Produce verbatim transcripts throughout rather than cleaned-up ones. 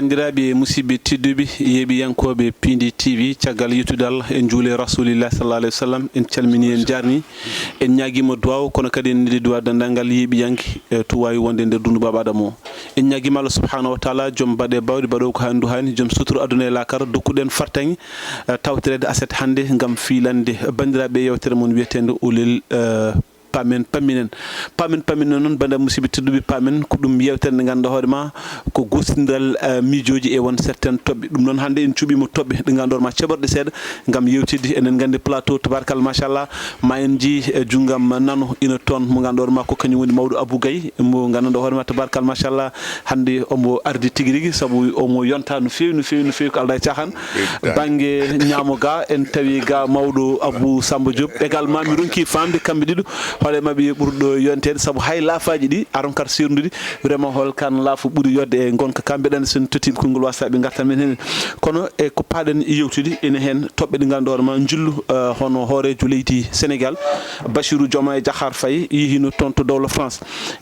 Banndiraaɓe, musidɓe tedduɓe, yeeɓiyankooɓe Piindi T V, caggal yettude Allah, en njuule Rasuulillah sallallahu alayhi wa sallam, en calmini, en njaarni, en ñaagiima duwaaw, kono kadi en neli duwaaw denndaangal yeeɓiyanke, eh, to waawi wonde nder dundu Baaba Adama o. En ñaagiima Allah subhanahu wa taala, joom baɗe bawɗe, baɗoowo ko haani ndu haani, joom sutura aduna e laakara, dokkuɗen fartaŋŋe, eh, tawtoreede aset hannde ngam fiilande banndiraaɓe yewtere mon wiyeteende Ulel, eh, Paamen Pamminen. Paamen Pamminen noon, banndiraaɓe musidɓe tedduɓe, paamen ko ɗum yewtere nde ngannduɗaa hoore ma ko gostindiral, eh, miijooji e won certaine toɓɓe. Ɗum noon hannde en cuɓiima toɓɓe ɗe ngannduɗaa hoore ma ceɓorɗe seeɗa ngam yewtidde. Eɗen nganndi plateau, tabarkalla machallah, ma en njii, eh, junngam nano ina toon mo ngannduɗaa hoore ma ko kañum woni mawɗo Abou Gaye mo ngannduɗaa hoore ma tabarkalla machallah. Hannde omo ardi tigi rigi, sabu omo yonta no feewi, no feewi, no feewi, ko aldaa e caaxaan. Bannge ñaamo ga, en tawi ga mawɗo Abou Samba Diop. Également, mi ronki faamde kamɓe ɗiɗo, hoole maɓɓe ɓurɗo yonteede, sabu hay laafaaji ɗi, a ronkat seerndude, vraiment, hol kan laafa ɓuri yodde e ngonka ka? Mbeɗa anndi so en totti konngol WhatsApp, ɓe ngartan men heen. Kono e ko paaɗen yewtude, ene heen toɓɓe ɗe ngannduɗaa hoore ma, njillu, eh, hono hooreejo leydi Sénégal, Bassirou Diomaye Diakhar Faye, yehino toon to dowla France.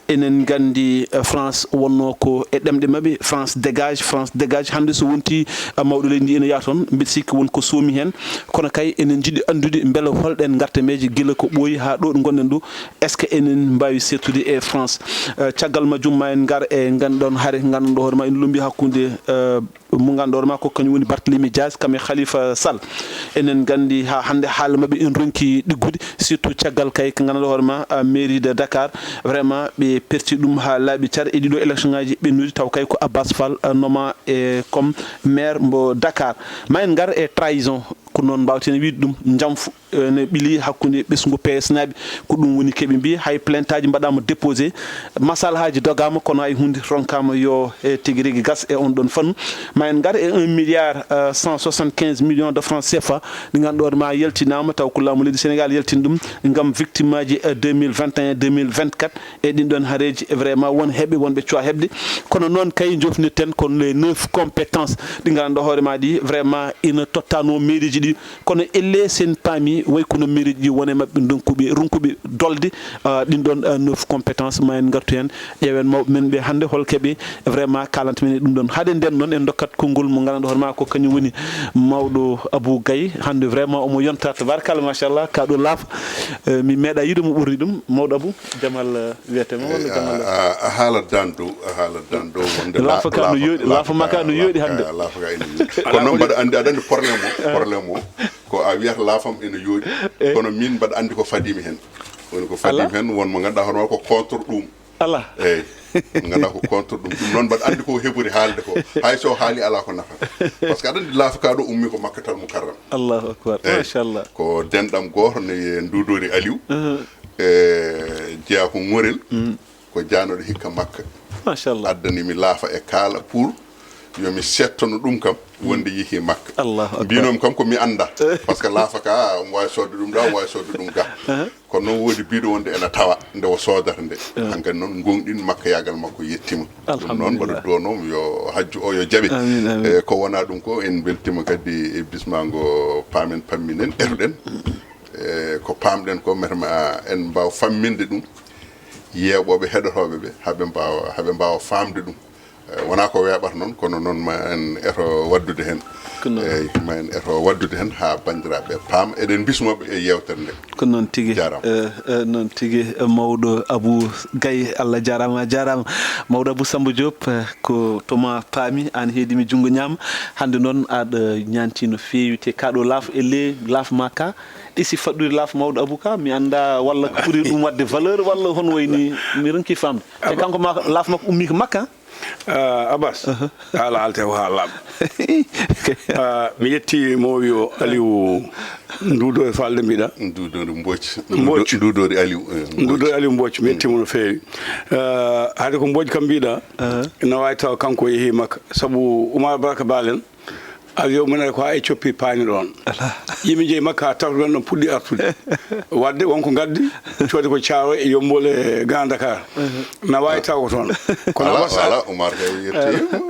Enen nganndi, eh, France wonnoo ko e ɗemɗe maɓɓe, France dégage, France dégage. Hannde so wonti, eh, mawɗo leydi ndi ene yaha toon, mbeɗa sikki won ko soomi heen. Kono kay enen njiɗi anndude mbele holɗen ngartameeje gila ko ɓooyi haa ɗo ɗo ngonɗen ɗo. Est-ce que enen mbaawi seertude e France? Eh, caggal majjum ma en ngar e nganɗon hare ngannduɗaa hoore ma ene lombi hakkunde, eh, mo ngannduɗaa hoore ma ko kañum woni Barthélémy Dias, kam e Khalifa Sall. Enen nganndi haa hannde haala maɓɓe ene ronki ɗiggude, surtout caggal kay ko ngannduɗaa hoore ma, ah, mairie de Dakar. Vraiment, ɓe perti ɗum haa laaɓi car e ɗiɗo élection ngaji ɓennuɗi, taw kay ko Abbas Fall, ah, noma e comme maire mbo Dakar. Ma en ngar e trahison, ko noon mbawten wiide ɗum, njamfu, eh, ne ɓili hakkunde ɓesngu P S naaɓe. Ko ɗum woni keɓe mbi hay plainte aji mbaɗama déposé, masalhaji dogama, kono hay hunde ronkama yo, eh, tigi rigi gas e on ɗon fannu. Ma en ngar e un milliard, euh, cent soixante-quinze millions de francs C F A, ɗi ngannduɗaa hoore ma yaltinama, taw ko laamu leydi Sénégal yaltini ɗum ngam victime aji, euh, deux mille vingt et un, deux mille vingt-quatre, e ɗin ɗon hareji, vraiment won heɓe, wonɓe cuwa heɓde. Kono noon kay jofnirten, kono les neuf compétences ɗi ngannduɗaa hoore ma ɗi, vraiment ina tottano mairie ji ɗi. Kono elle sen paami, way kono mairie ji wone maɓɓe ndonkuɓe, ronkuɓe dolde, ah, ɗin ɗon, ah, neuf compétence, ma en ngartu heen, ƴeewen mawɓe men ɓe hannde hol keɓe vraiment kalanta men e ɗum ɗon. Hade nden noon en ndokkat konngol mo ngannduɗaa hoore ma ko kañum woni mawɗo Abou Gaye. Hannde vraiment omo yonta, tabarkalla machallah, ka ɗo laafa. Eh, mi meeɗa yiide mo ɓurri ɗum. Mawɗo Abou, jamal, eh, wiyete ma walla jamal? A, a, a haala dan dow, a haala dan dow wonde la-, laafa ka no laafa, yooɗi, laafa ma ka no yooɗi hannde. Laafa ka ene yooɗi. Kono noon mbaɗa anndi, aɗa anndi problème o, problème o. Ko a wiyata laafam ene yooɗi, eh, kono min mbaɗa anndi ko fadimi heen. Woni ko fadimi heen, won mo ngannduɗaa hoore ma ko contre ɗum. Ala. Eeyi, mo ngannduɗaa ko contre ɗum. Ɗum noon mbaɗa anndi ko heɓori haalde ko. Hay so haali alaa ko nafata. Par ce que aɗa anndi laafa ka ɗo ummi ko Makkatal Mukarram. Allahu akbar. Eeyi. Machallah. Ko denɗam gooto ne wiyee Nduudoori Aliw. Uh-huh. E jeyaa ko Ŋorel. Mm. Ko jaanooɗo hikka Makka. Machallah. Addani mi laafa e kaala pour yo mi seettono ɗum kam, wonde yehi Makka. Allahu akbar. Mbinomi kam ko mi annda. Par ce que laafa ka, omo waawi soodde ɗum ɗa, omo waawi soodde ɗum ga. Uh-huh. Kono noon woodi biiɗo wonde ena tawa nde o soodata nde. Uh-huh. Hankadi noon ngonɗin Makka yaagal makko yettima. Ɗum noon mbaɗa duwanoo mo yo hajju o yo jaɓe. Amin, amin. E ko wona ɗum ko, en mbeltima kadi e bismaango paamen pamminen, etuɗen. E ko paamɗen ko, metema en mbaaw famminde ɗum. Yeeɓooɓe, heɗotooɓe ɓe, haɓe mbaawa, haɓe mbaawa faamde ɗum. Eh, wonaa ko weeɓata noon, kono noon ma en eto waɗdude heen. Ko noon. Eeyi, ma en eto waɗdude heen haa banndiraaɓe paama. Eɗen mbismoo ɓe e yeewtere nde. Ko noon tigi. Jaaraama. Eh, eh, noon tigi, eh, mawɗo Abou Gaye, Allah jaaraama, a jaaraama. Mawɗo Abou Samba Diop, eh, ko to ma paami, aan heedi mi junngo ñaamo. Hannde noon aɗa ñaanti no feewi, te kaa ɗo laaf e ley laaf ma ka, ɗi si faɗɗude laaf mawɗo Abou ka, mi annda walla ko ɓuri ɗum waɗde valeur walla hono wayni, mi ronki faamde. Te kanko ma, laaf makko ummi ko Makka? Ah, Abbas, haala haalte ko haalaaɓe. Ah, mi yetti mo wi o Aliou Nduudo e falde mbiɗa. Nduudoori Mbooc. Mbooc. Nduudo-, Nduudoori Aliou, eh, Mbooc. Nduudoori Aliou Mbooc, mi yetti mo no feewi. Ah, haade ko Mbooc kam mbiɗa, na waawi taw kanko yehi Makka. Sabu Oumar Baraka Balen, avion mum en ko haa Éthiopie paani ɗoon. Alaa. Yimɓe njehi Makka haa tawtoɗon ɗon puɗɗi artude. Waɗde won ko ngaddi, coodi ko Thiaroye e Yommbol e Grand Dakar. Na waawi taw ko toon. Kono Alaa, Abbas, alaa, Oumar kay yettiima.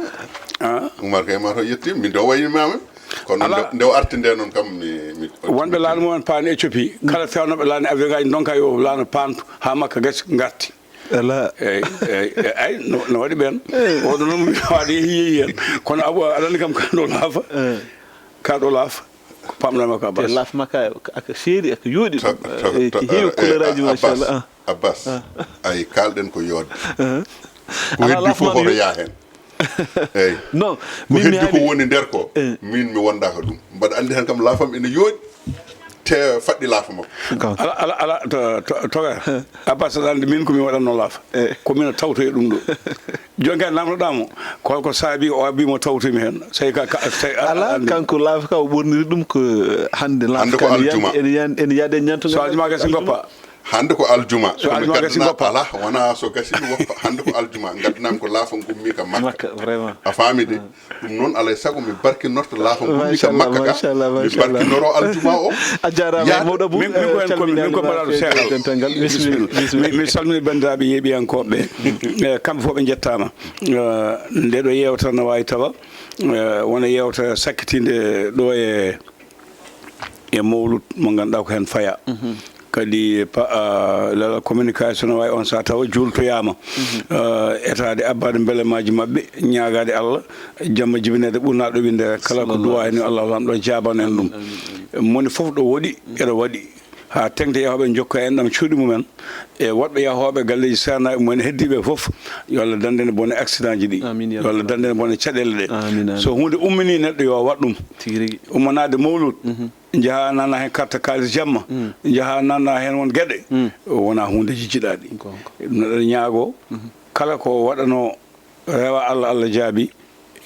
Ah. Oumar kay ma to yettiima. Min de o waynimami. Kono nde, nde o arti nde noon kam mi, mi, wonɓe laana mum en paani Éthiopie, kala fewnooɓe laana avion ngaji ndonka yo laana paantu haa Makka gasi ngarti. Ala. Eyyi, eyyi, eyyi, ay, no, no waɗi ɓen. Oɗo noon mi waɗi yeehi yeehi heen. Kono Abou, aɗa anndi kam ka ɗo laafa. Ka ɗo laafa. Ko pamɗa makko Abbas. Te laafa makka aka seeri, aka yooɗi. To, to, eh, to, ki heewi eh, couleur aji, eh, machallah. Abbas, ay, kaalɗen ko yooɗde. Ko heddi fof hoto yaa heen. Eyyi. Non, ko heddi ko woni nder ko, min mi wondaaka ɗum. Mbaɗa anndi heen kam laafam ene yooɗi. Te faɗɗi laafa makko. Ala, ala, ala, to, to, toga. Abbas, aɗa anndi min ko mi waɗatno laafa. Ko min tawto e ɗum ɗo. Jooni kay namdoɗaa mo, ko holko saabi o abbi mo tawtoymi heen? Tawi ka, ka, tawi a-, ala, aɗa anndi. Kanko laafa ka o ɓorniri ɗum ko hannde laafa ka ene yan-, ene yan-, ene yaade ñanto. So aljuma gasi ngoppa. Hannde ko aljuma. So aljuma gasi ngoppa. Ala, wona so gasi woppa. Hannde ko aljuma. Ngaddanam ko laafa ngummi ka Makka. Makka, vraiment. A faami de? Ɗum noon, alaa e sago mi barkinorto laafa ngummi ka Makka ka. Machallah, mi machallah. Barkinoro aljuma o. A jaaraama, mawɗo Abou. Min, min ko en ko, min ko mbaɗaaɗo seeɗa. Dental ngal. Bisimilla, bisimilla. Mi, mi salmini banndiraaɓe yeeɓiyankooɓe ɓe. Eh, kamɓe fof ɓe njettaama. Eh, nde ɗo yeewtere no waawi tawa, eh, wona yeewtere sakkitiinde ɗo e, e mawlud mo ngannduɗaa ko heen faya. Kadi pa-, ah, leela communication no waawi on saha tawa juultoyaama. Ah, etaade abbaade mbelemaaji maɓɓe, ñaagaade Allah, jamma jibineede ɓurnaaɗo winndere kala ko duwaa heen yo Allah Laamɗo jaaban en ɗum. Moni fof ɗo woɗi, eɗo waɗi. Haa teŋti yahooɓe njokka en ɗam cuuɗi mumen, e woɗɓe yahooɓe galleeji seernaaɓe mumen heddiiɓe fof, yo Allah dande en bone accident ji ɗi. Amiin, ya rabbal aalamiin. Yo Allah dande en bone caɗeele ɗe. Amiin, amiin. So huunde umminii neɗɗo yo waɗ ɗum. Tigi rigi. Ummanaade mawlud, njaha nana heen carte kaalis jamma, njaha nana heen won geɗe, wona huundeji jiɗaaɗi. Goonga. Ɗum neɗɗo ñaago, kala ko waɗanoo rewa Allah, Allah jaabi,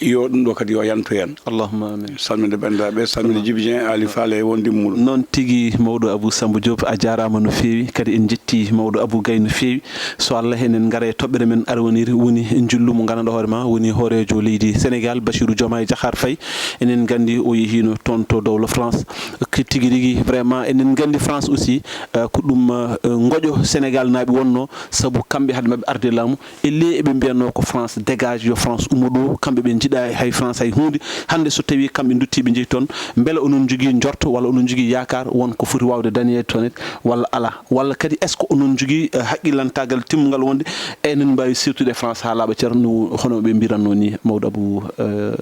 yo ɗum ɗo kadi yo yantu heen. Allahumma amin. Salminde banndiraaɓe, salminde Djiby Dieng, Ali Faale e wondiɓɓe muɗum. Noon tigi, mawɗo Abou Samba Diop, a jaaraama no feewi, kadi en njetti mawɗo Abou Gaye no feewi. So Allah, enen ngara e toɓɓere men arwaniire, woni njillu mo nganndanɗaa hoore ma, woni hooreejo leydi Sénégal, Bassirou Diomaye Diakhar Faye. Enen nganndi o yehiino toon to dowla France. Ko tigi rigi, vraiment, enen nganndi France aussi, eh, ko ɗum, eh, ngoƴo Sénégal naaɓe wonnoo, sabu kamɓe hade maɓɓe arde laamu, e ley eɓe mbiyatnoo ko France dégage, yo France ummo ɗo, kamɓe ɓe njiɗaa hay France hay huunde. Hannde so tawii kamɓe nduttii ɓe njehi toon, mbele onon njogii njorto walla onon njogii yaakaar won ko foti waawde dañeede toon walla alaa? Walla kadi est-ce que onon njogii, eh, haqqillantaagal timmungal wonde enen mbaawi siwtude France haa laaɓa cer no hono ɓe mbiyatnoo ni, mawɗo Abou, eh,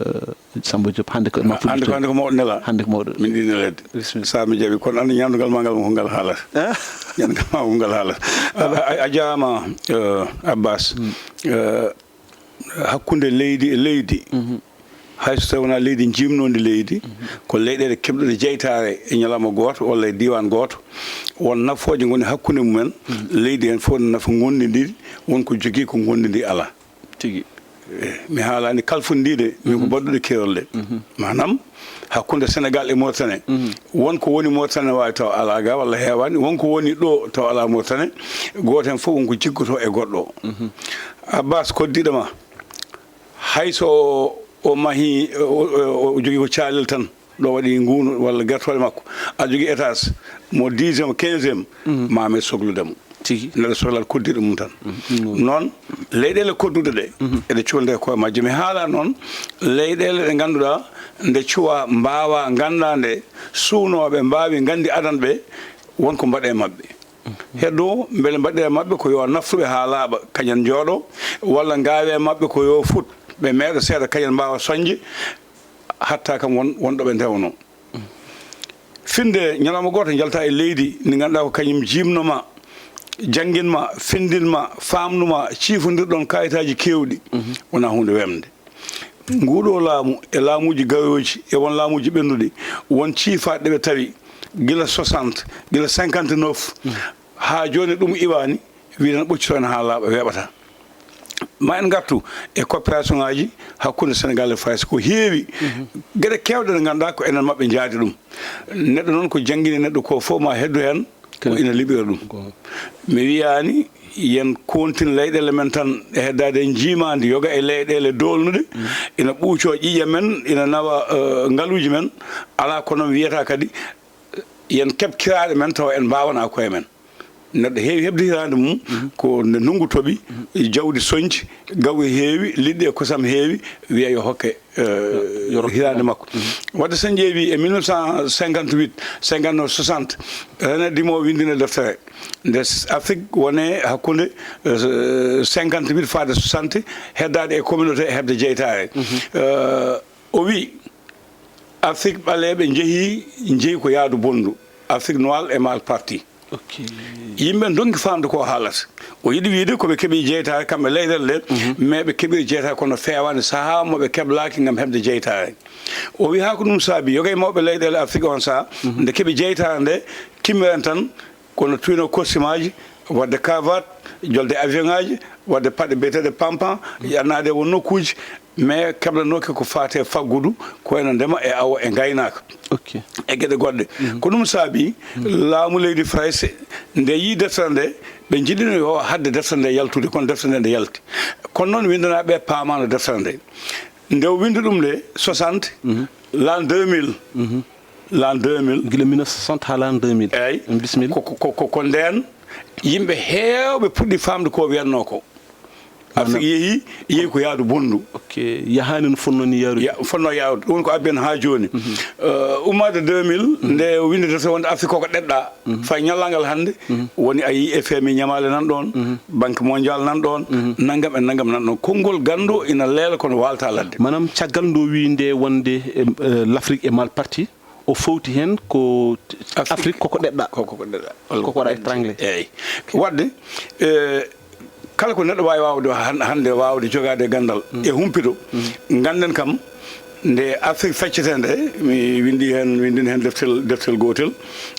Samba Diop, hannde ko ma fuɗɗito. Hannde ko, hannde ko mawɗo nelaa. Hannde ko mawɗo. Min ɗi neleede. Bisimilla. Sa mi jaɓi, kono anndi ñaandugal ma ngal ko ngal haalata. Ah? Ñaandugal ma ko ngal haalata. A, a, a jaaraama, eh, Abbas. Eh, hakkunde leydi e leydi, hay so tawii wonaa leydi njiimnoondi leydi, ko leyɗeele keɓɗuɗe jeytaare e ñalawma gooto walla e diiwaan gooto, won nafooje ngoni hakkunde mumen, leydi heen fof ne nafa ngonndi ndi, won ko jogii ko ngonndi ndi alaa. Tigi. Eh, mi haalaani kalfundiiɗe, min ko baɗɗuɗe keerol de. Maanaam, hakkunde Senegaal e Moritani, won ko woni Moritani ne waawi taw alaa ga walla heewaani, won ko woni ɗo taw alaa Moritani, gooto heen fof won ko jiggotoo e goɗɗo o. Abbas, koddiiɗo ma, hay so o, o mahi, o, o, o jogii ko caalel tan, ɗo waɗi nguunu walla gertooɗe makko, aɗa jogii étage mo dixième, quinzième, ma mi soklude mo. Tigi. Neɗɗo sohlaat koddiiɗo mum tan. Noon, leyɗeele kodduɗe ɗe, eɗe cukalde e koye majje. Mi haala noon leyɗeele ɗe ngannduɗaa nde cuwaa, mbaawaa, nganndaa nde suunooɓe mbaawi, nganndi adan ɓe, won ko mbaɗee maɓɓe. Heddo, mbele mbaɗee maɓɓe ko yo naftuɓe haa laaɓa, kañen njooɗo, walla ngaawee maɓɓe ko yo fut, ɓe meeɗa seeɗa, kañen mbaawa soñde, hatta kam won, won ɗo ɓe ndewnoo. Finde ñalawma gooto njalta e leydi ndi ngannduɗaa ko kañum jiimno ma, janngin ma, findin ma, faamnu ma, ciifondirɗon kaayitaaji keewɗi, wonaa huunde weemde. Nguuɗoo laamu e laamuuji gayooji e won laamuuji ɓennuɗi, won ciifaaɗe ɗe ɓe tawi gila soixante, gila cinquante-neuf, haa jooni ɗum iwaani, wii tan ɓoccitoo en haa laaɓa, weeɓataa. Ma en ngartu e coopération ŋaaji hakkunde Senegaal e France, ko heewi geɗe keewɗe ɗe ngannduɗaa ko enen maɓɓe njaadi ɗum. Neɗɗo noon ko janngini neɗɗo ko fof ma heddu heen ko ina liɓira ɗum. Mi wiyaani yen kontin leyɗeele men tan e heddaade en njiimaandi yoga e leyɗeele doolnuɗe, ina ɓuucoo ƴiiƴe men, ina nawa, eh, ngaluuji men, alaa kono mi wiyata kadi yen keɓ kiraaɗe men tawa en mbaawanaa koye men. Neɗɗo heewi heɓde hitaande mum ko nde ndunngu toɓi, jawdi soñci, gawri heewi, liɗɗi e kosam heewi, wiya yo hokke eh, hitaande makko. Wadde so en ƴeewi e mille neuf cent cinquante-huit, cinquante-neuf, soixante, René Dumont winndino deftere nde Afrique wone hakkunde eh, cinquante-huit faade soixante, heddaade e communauté heɓde jeytaare. Eh, o wi Afrique ɓaleeɓe njehi, njehi ko yaadu bonndu. Afrique noire est mal partie. Yimɓe ndonki faamde ko haalata. O yiɗi wiyde ko ɓe keɓi jeytaare kamɓe leyɗeele ɗe, mais ɓe keɓiri jeytaare kono feewaani sahaa mo ɓe keblaaki ngam heɓde jeytaare. O wi haa ko ɗum saabi yoga e mawɓe leyɗeele Afrique on sahaa, nde keɓi jeytaare nde, kimmiren tan kono tuyno costume aji, waɗde cravate, jolde avion aji, waɗde paɗe biyeteeɗe pampan, yannaade won nokkuuji, mais keblanooki ko faati e faggudu, ko wayno ndema e awo e ngaynaaka. E geɗe goɗɗe. Ko ɗum saabi laamu leydi Farayse nde yii deftere nde, ɓe njiɗino yo hadde deftere nde yaltude, kono deftere nde nde yalti. Kono noon winndanaaɓe ɓe paamaano deftere nde. Nde o winndi ɗum nde soixante, l'an deux mille, l'an deux mille. Gila mille neuf cent soixante haa l'an deux mille. Eeyi. Bisimilla. Ko, ko, ko, ko ndeen yimɓe heewɓe puɗɗi faamde ko wiyatnoo ko. Afrique yehi, yehi ko yaadu bonndu. Ok, yahaani no fotnoo ni yaarude. Ya, fotnoo yaarude. Ɗum woni ko addi en haa jooni. Eh, ummaade deux mille, nde o winndi deftere wonde Afrique koko ɗeɗɗa. Fay ñallaagal hannde, woni a yii F M I ñamaale nan ɗoon, Banque mondiale nan ɗoon, nanngam e nanngam nan ɗoon. Konngol ganndo ina leela kono waalta ladde. Maanaam caggal nde o wii nde wonde, eh, eh, l'Afrique est mal partie, o fowti heen ko Afrique koko ɗeɗɗa. Koko ɗeɗɗa. Koko waɗa étranglé. Eeyi. Waɗde, eh, kala ko neɗɗo waawi waawde han-, hannde waawde jogaade e ganndal e humpito, ngannden kam nde Afrique feccete nde, mi winndi heen, winndin heen deftel, deftel gootel.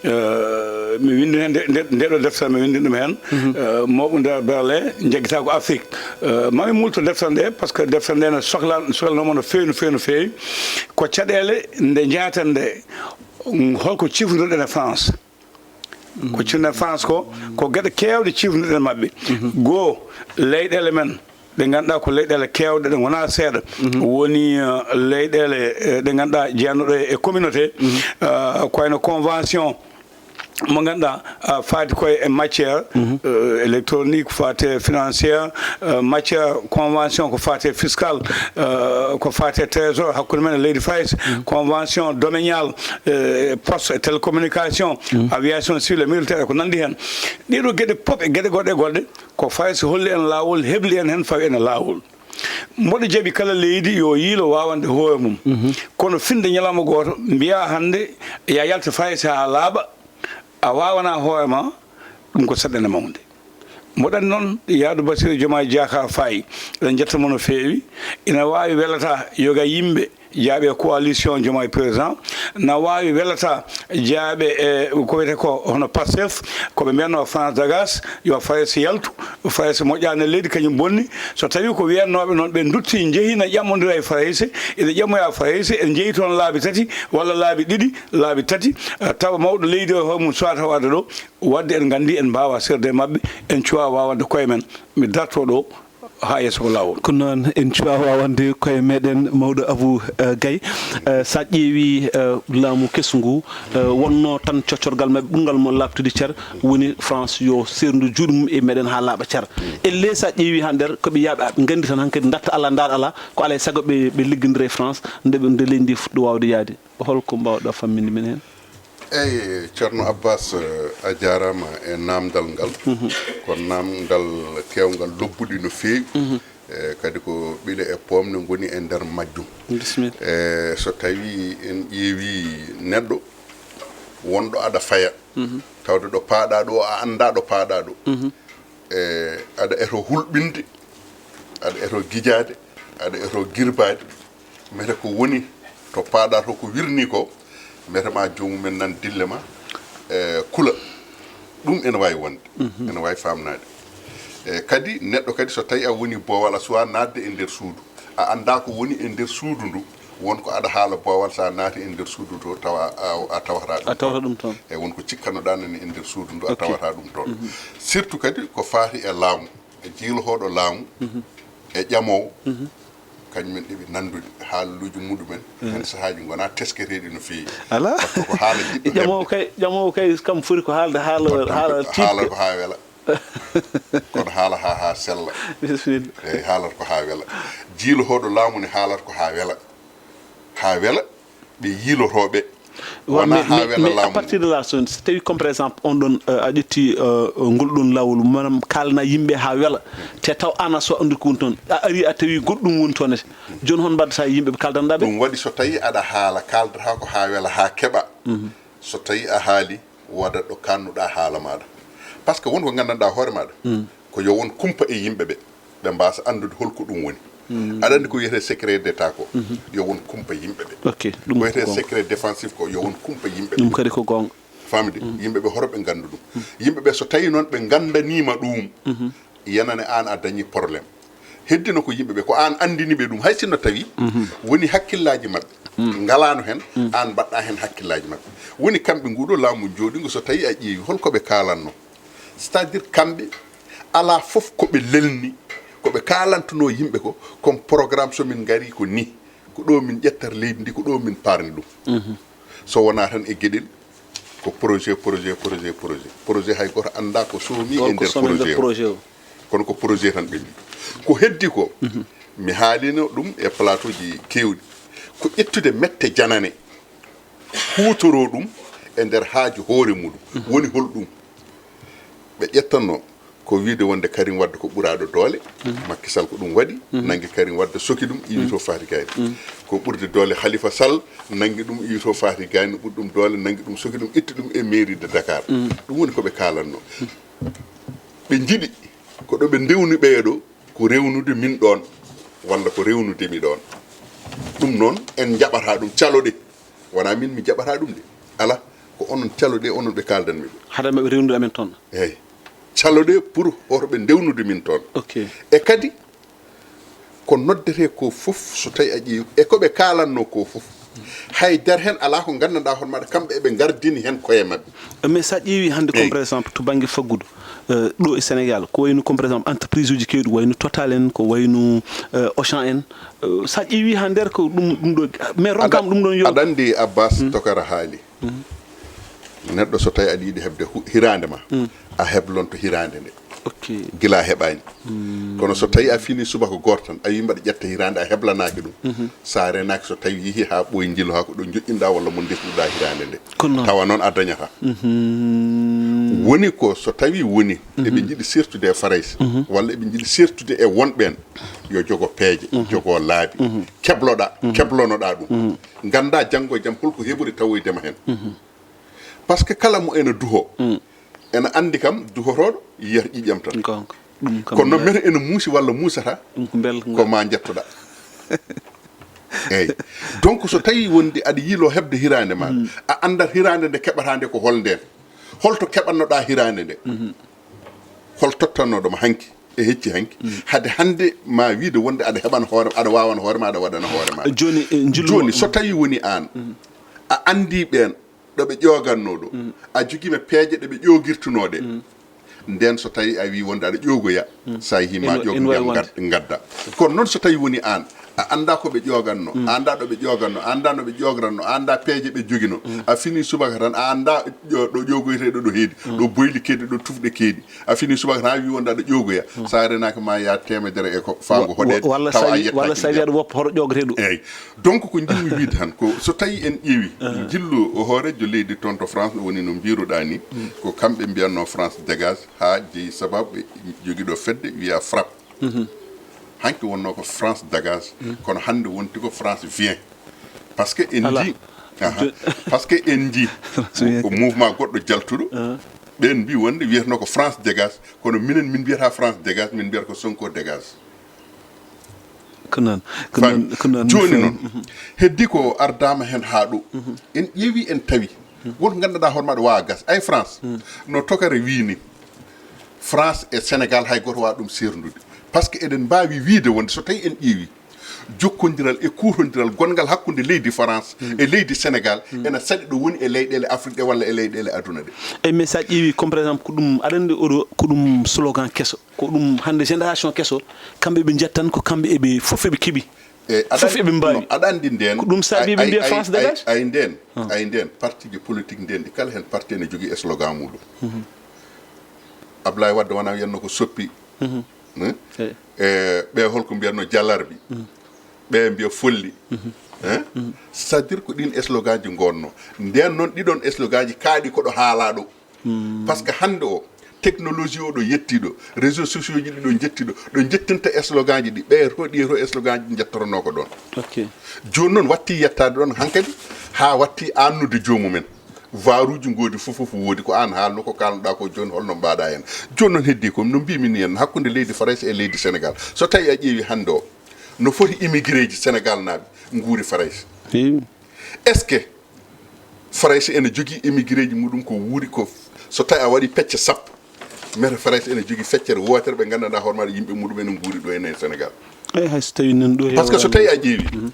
Eh, mi winndi heen nde, nde, nde ɗo deftere, mi winndi ɗum heen. Eh, mawɓe nder Berlin njaggita ko Afrique. Eh, mami multo deftere nde, par ce que deftere nde ne sokla-, soklanoma no feewi, no feewi, no feewi. Ko caɗeele nde njahaten nde, mm, holko cifrunoɗen e France? Ko cifrunoɗen France ko, ko geɗe keewɗe cifrunoɗen maɓɓe. Goo, leyɗeele men, ɗe ngannduɗaa ko leyɗeele keewɗe, ɗe ngonaa seeɗa. Woni, eh, leyɗeele, eh, ɗe ngannduɗaa jeyannoɗe e communauté, eh, ko wayno convention mo ngannduɗaa, ah, faati koye e matière, eh, électronique, ko faati e financière, eh, matière convention ko faati e fiscal, eh, ko faati e trésor hakkunde men e leydi Farayse, convention domaniale, eh, poste et télécommunication, aviation civile et militaire e ko nanndi heen. Ɗee ɗoo geɗe pop e geɗe goɗɗe e goɗɗe, ko Farayse holli en laawol, hebli en heen, fawi en e laawol. Mboɗo jaɓi kala leydi yo yiilo waawande hoore mum. Kono finde ñalawma gooto, mbiyaa hannde ya yalta Farayse haa laaɓa, a waawanaa hoore ma, ɗum ko saɗende mawnde. Mboɗo anndi noon, yaadu Bassirou Diomaye Diakhar Faye, eɗen njetto mo no feewi, ina waawi welata yoga yimɓe jaaɓe coalition Diomaye Président, na waawi welata jaaɓe e ko wiyetee ko hono Pastef, ko ɓe mbiyatnoo France Dégage, yo Farayse yaltu, Farayse moƴƴaani e leydi, kañum bonni. So tawii ko wiyatnooɓe noon, ɓe nduttii, njehii, na ƴammondiraa e Farayse, ina ƴammoyaa Farayse, ene njehii toon laabi tati walla laabi ɗiɗi, laabi tati, eh, tawa mawɗo leydi o e hoore mum suwata waɗde ɗo, waɗde en nganndii en mbaawaa seerde e maɓɓe, en cuwaa waawande koye men. Mi dartoo ɗo, haa yeeso ko laawol. Ko noon, en cuwaa waawande koye meɗen, mawɗo Abou, eh, Gaye. Eh, so a ƴeewii, eh, laamu kesu ngu, eh, wonnoo tan coccorgal maɓɓe ɓurngal mo laaɓtude cer, woni France yo seerndu juuɗe mum e meɗen haa laaɓa cer. Ellee so a ƴeewii haa nder, ko ɓe yaaɓe, aɓe nganndi tan hankadi ndaarta alaa, ndaar alaa, ko alaa e sago ɓe, ɓe liggondira e France, nde ɓe, nde leydi ndi fuɗɗo waawde yahde. Hol ko mbaawɗaa famminde min heen? Eey, Ceerno Abbas, eh, a jaaraama e naamndal ngal. Ko naamndal keewngal lobbuɗi no feewi. E, kadi ko ɓile e poomne ngoni e nder majjum. Bisimilla. E, so tawii en ƴeewii neɗɗo wonɗo aɗa faya, tawde ɗo paaɗaa ɗo, a anndaa ɗo paaɗaa ɗo. E, aɗa eto hulɓinde, aɗa eto gijaade, aɗa eto girbaade. Mbiyete ko woni to paaɗaa to, ko wirnii ko, mbiyete ma joomum en nan dille ma, e, kula. Ɗum ene waawi wonde, ene waawi faamnaade. E, kadi neɗɗo kadi so tawii a woni boowal, a suwaa naatde e nder suudu, a anndaa ko woni e nder suudu ndu, won ko aɗa haala boowal, so a naati e nder suudu to, tawa a, a tawata ɗum. A tawata ɗum toon. E won ko cikkanoɗaa nani e nder suudu ndu, a tawata ɗum toon. Surtout kadi ko faati e laamu, e jiilotooɗo laamu, e ƴamoowo, Kañumen ɗiɗi nanndude haaluuji muɗumen. Heen sahaaji ngonaa tesketeeɗi no feewi. Alaa. Par ce que ko haala jiɗɗo Ƴamoowo kay, ƴamoowo kay kam foti ko haalde haala, haala tiiɗɗo. Haala ko haa wela. Kono haala haa haa sella. Bisimilla. Eeyi, haalata ko haa wela. Jiilotooɗo laamu ne haalata ko haa wela. Haa wela ɓe yiilotooɓe. Wonaa haa wela laamu. Mais à partir de là, so so tawi comme par exemple on ɗon, euh, a ƴetti, euh, ngol ɗon laawol, maanaam kaalana yimɓe haa wela, te taw aan a so anndi ko woni toon, a ari a tawi goɗɗum woni toon ete, jooni hon mbaɗata yimɓe ɓe kaaldanɗa ɓe? Ɗum waɗi so tawi aɗa haala, kaaldataa ko haa wela, haa keɓa. So tawi a haali, waɗa ɗo kaannuɗaa haala maaɗa. Par ce que won ko nganndanɗaa hoore maaɗa, ko yo won kumpa e yimɓe ɓe, ɓe mbaasa anndude holko ɗum woni. Aɗa anndi ko wiyetee secret d'état ko, yo won kumpa yimɓe ɓe. Ok, ɗum Ko wiyetee ko secret défensif ko, yo won kumpa yimɓe ɓe. Ɗum kadi ko goonga. Famde, yimɓe ɓe hoto ɓe nganndu ɗum. Yimɓe ɓe so tawi noon ɓe nganndaniima ɗum, yanane aan a dañi problème. Heddino ko yimɓe ɓe, ko aan anndini ɓe ɗum, hay sinno tawi woni hakkillaaji maɓɓe ngalaano heen, aan mbaɗɗa heen hakkillaaji maɓɓe. Woni kamɓe nguuɗo laamu jooɗingo, so tawi a ƴeewi holko ɓe kaalanno. C'est-à-dire kamɓe alaa fof ko ɓe lelni, ko ɓe kaalantunoo yimɓe ko, comme programme so min ngari ko ni, ko ɗo min ƴettata leydi ndi, ko ɗo min paarni ɗum. So wonaa tan e geɗel, ko projet, projet, projet, projet. Projet hay gooto anndaa ko soomi e Holko nder soomi e nder projet o. Projet o? Kono ko projet tan ɓe mbii. Ko heddi ko, mi haalino ɗum e plateau ji keewɗi, ko ƴettude mette janane, huutoroo ɗum e nder haaju hoore muɗum. Woni hol ɗum? Ɓe ƴettanno ko wiide wonde Karim Wade ko ɓuraaɗo doole, Macky Sall ko ɗum waɗi, nanngi Karim Wade soki ɗum, iwi to Fahri Gayni. Ko ɓurde doole Khalifa Sall, nanngi ɗum, iwi to Fahri Gayni, ɓuri ɗum doole, nanngi ɗum, soki ɗum, itti ɗum e mairie de Dakar. Ɗum woni ko ɓe kaalanno. Ɓe njiɗi ko ɗo ɓe ndewni ɓeeɗo, ko rewnude min ɗoon, walla ko rewnude mi ɗoon. Ɗum noon, en njaɓataa ɗum, caloɗe. Wonaa min mi jaɓataa ɗum de. Alaa, ko onon caloɗe, onon ɓe kaaldanmi ɓe. Hade maɓɓe rewnude amen toon. Eeyi. Caloɗe pour hoto ɓe ndewnude min toon. Ok. E kadi, ko noddetee ko fof, so tawi a ƴeewi, e ko ɓe kaalanno ko fof, hay dara heen alaa ko nganndanɗaa hoore maɗa, kamɓe eɓe ngardini heen koye maɓɓe. Mais so a ƴeewi hannde comme Eeyi. Par exemple to bannge faggudu, euh, ɗo e Sénégal, ko wayno comme par exemple entreprise uji keewɗi, wayno Total en, ko wayno, euh, Auchan en, euh, so a ƴeewi haa nder ko ɗum, ɗum ɗo, mais ronkam ɗum ɗon yo. Aɗa anndi Abbas Tokara haali. Neɗɗo so tawi aɗa yiɗi heɓde hu-, hiraande ma, a heblonto hiraande nde. Ok. Gila a heɓaani. Kono so tawi a fini subaka gooto tan, a wi mbaɗa ƴetta hiraande, a heblanaaki ɗum. So a renaaki, so tawi yehi haa ɓooyi njilo haa ko ɗo joƴƴinɗa walla mo ndesnuɗa hiraande nde. Kono noon. Tawa noon a dañata. Woni ko so tawi woni, eɓe njiɗi sertude e Farayse, walla eɓe njiɗi sertude e wonɓe en, yo jogo peeje, jogo laabi. Kebloɗa, keblonoɗa ɗum. Ngannda janngo e jam holko heɓori tawoydema heen. Par ce que kala mo ena duho, ena anndi kam duhotooɗo yiyata ƴiƴam tan. Goonga. Ɗum kam Kono noon mete ena muusi walla muusata, ɗum ko mbel ko ma njettoɗa. Eeyi. Donc so tawi wonde aɗa yiilo heɓde hiraande ma, a anndat hiraande nde keɓata nde ko hol ndeen. Holto keɓannoɗa hiraande nde? Hol tottannoɗoma hanki e hecci hanki? Hade hannde ma wiide wonde aɗa heɓan hoore, aɗa wawan hoore ma, aɗa waɗana hoore ma. Jooni, eh, njillu Jooni so tawi woni aan, a anndi ɓeen ɗo ɓe ƴoogannoo ɗo, a jogiima peeje ɗe ɓe ƴoogirtunoo ɗe. Ndeen so tawi a wii wonde aɗa ƴoogoya, so a yehii ma Ene, ƴoog ene waawi ndiyam wonde. Ngad-, ngadda. Kono noon so tawi woni aan, a anndaa ko ɓe ƴoogannoo, a anndaa ɗo ɓe ƴoogannoo, a anndaa no ɓe ƴoogratnoo, a anndaa peeje ɓe joginoo. A finii subaka tan, a anndaa ƴo-, ɗo ƴoogoyteeɗo ɗo heedi, ɗo boyli keedi, ɗo tufɗe keedi. A finii subaka tan, a wii wonde aɗa ƴoogoya. So a renaaki ma yaa teemedere e ko faango hoɗeede, Walla tawa a sawi, yettaaki walla sawi ndiyam. Aɗa woppa hoto ƴoogre ɗum. Eeyi. Donc ko njimmi wiide tan, ko so tawi en ƴeewi, njillu o hooreejo leydi toon to France, woni no mbiiruɗaa ni, ko kamɓe mbiyatnoo France dégage, haa jeyi sababu ɓe jogiiɗo fedde wiya FRAPP. Hanki wonnoo ko France dégage, kono hannde wonti ko France vient. Par ce que en Alaa. Njii, aha, par ce que en njii France vient. Ko mouvement goɗɗo jaltuɗo, ɓeen mbii wonde wiyatnoo ko France dégage, kono minen min mbiyata France dégage, min mbiyata ko Sonko dégage. Ko noon, ko Faami. Noon, ko noon. Jooni Faami. Noon, heddi ko ardaama heen haa ɗo. En ƴeewi, en tawi. Won ko nganndanɗaa hoore maɗa waawa gas. Ay France, no Tokare wii ni, France e Sénégal hay gooto waawa ɗum seerndude. Par ce que eɗen mbaawi wiide wonde so tawi en ƴeewi jokkondiral e kuutondiral gonngal hakkunde leydi France e leydi Sénégal ena saɗi ɗo woni e leyɗeele Afrique ɗe walla e leyɗeele aduna ɗe. Eyi, mais so a ƴeewi comme par exemple ko ɗum, aɗa anndi oɗo ko ɗum slogan keso, ko ɗum hannde génération keso, kamɓe ɓe njiyat tan ko kamɓe eɓe fof eɓe keɓi. E, aɗa fof eɓe mbaawi. No, aɗa anndi ndeen. Ko ɗum saabi ɓe mbiya France dégage? Ay ndeen, ay ndeen, parti ji politique ndeen, ɗi kala heen parti ene jogii slogan muɗum. Ablaye Wade wona wiyatno ko soppi. Hmm? E, ɓe holko mbiyatno jalarbi. Ɓe mbiya folli. Hein? C'est-à-dire ko ɗin slogan ji ngonno. Ndeen noon ɗiɗon slogan ji kaaɗi koɗo haalaa ɗo. Par ce que hannde o, technologie o ɗo yettiɗo, réseaux sociaux ji ɗi ɗo jettiɗo, ɗo jettinta slogan ji ɗi, ɓe to ɗi to slogan ji jettotonoo ko ɗon. Ok. Jooni noon watti yettaade ɗon hankadi, haa watti annude joomumen. Vaaruuji ngoodi fof, fof woodi, ko aan haalno, ko kaalnoɗaa ko jooni, holno mbaɗa heen. Jooni noon heddi ko no mbimi ni en, hakkunde leydi Farayse e leydi Sénégal. So tawi a ƴeewi hannde o, no foti immigré ji Sénégal naaɓe nguuri Farayse. Est-ce que Farayse ene jogii émigré ji muɗum ko wuuri ko, so tawi a waɗi pecce sappo, mete Farayse ene jogii feccere wootere ɓe nganndanɗaa hoore maɗa yimɓe muɗum ene nguuri ɗo ene e Sénégal. Eyi, hay so tawi noon ɗo par ce que so tawi a ƴeewi,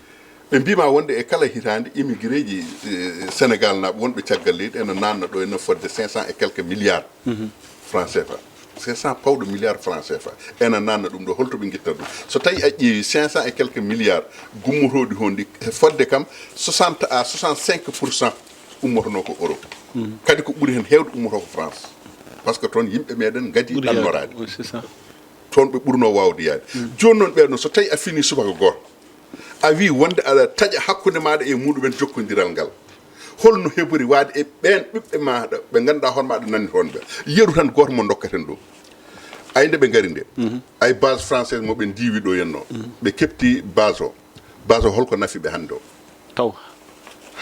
ɓe mbima wonde e kala hitaande émigré ji, eh, Sénégal naaɓe wonɓe caggal leydi ene nanna ɗo ene fodde cinq cents et quelques milliards francs C F A. Cinq cents pawɗo milliards francs C F A. Ena nanna ɗum ɗo, holto ɓe ngitta ɗum? So tawi a ƴeewi cinq cents et quelques milliards gummotooɗi honɗi, fodde kam soixante à soixante-cinq pour cent ummotonoo ko Europe. Kadi ko ɓuri heen heewde ummotoo ko France. Par ce que toon yimɓe meɗen ngadi annoraade. Toon ɓe ɓurnoo waawde yaade. Jooni noon ɓee ɗoon, so tawi a fini subaka gooto, a wii wonde aɗa taƴa hakkunde maaɗa e muɗumen jokkondiral ngal. Holno heɓori waade e ɓeen ɓiɓɓe maaɗa ɓe ngannduɗaa hoore maaɗa nanni toon ɓe? Yeru tan gooto mo ndokkaten ɗo. Ay nde ɓe ngari nde. Ay base française mo ɓe ndiiwi ɗo henno. Ɓe keɓti base o. Base o holko nafi ɓe hannde o? Taw.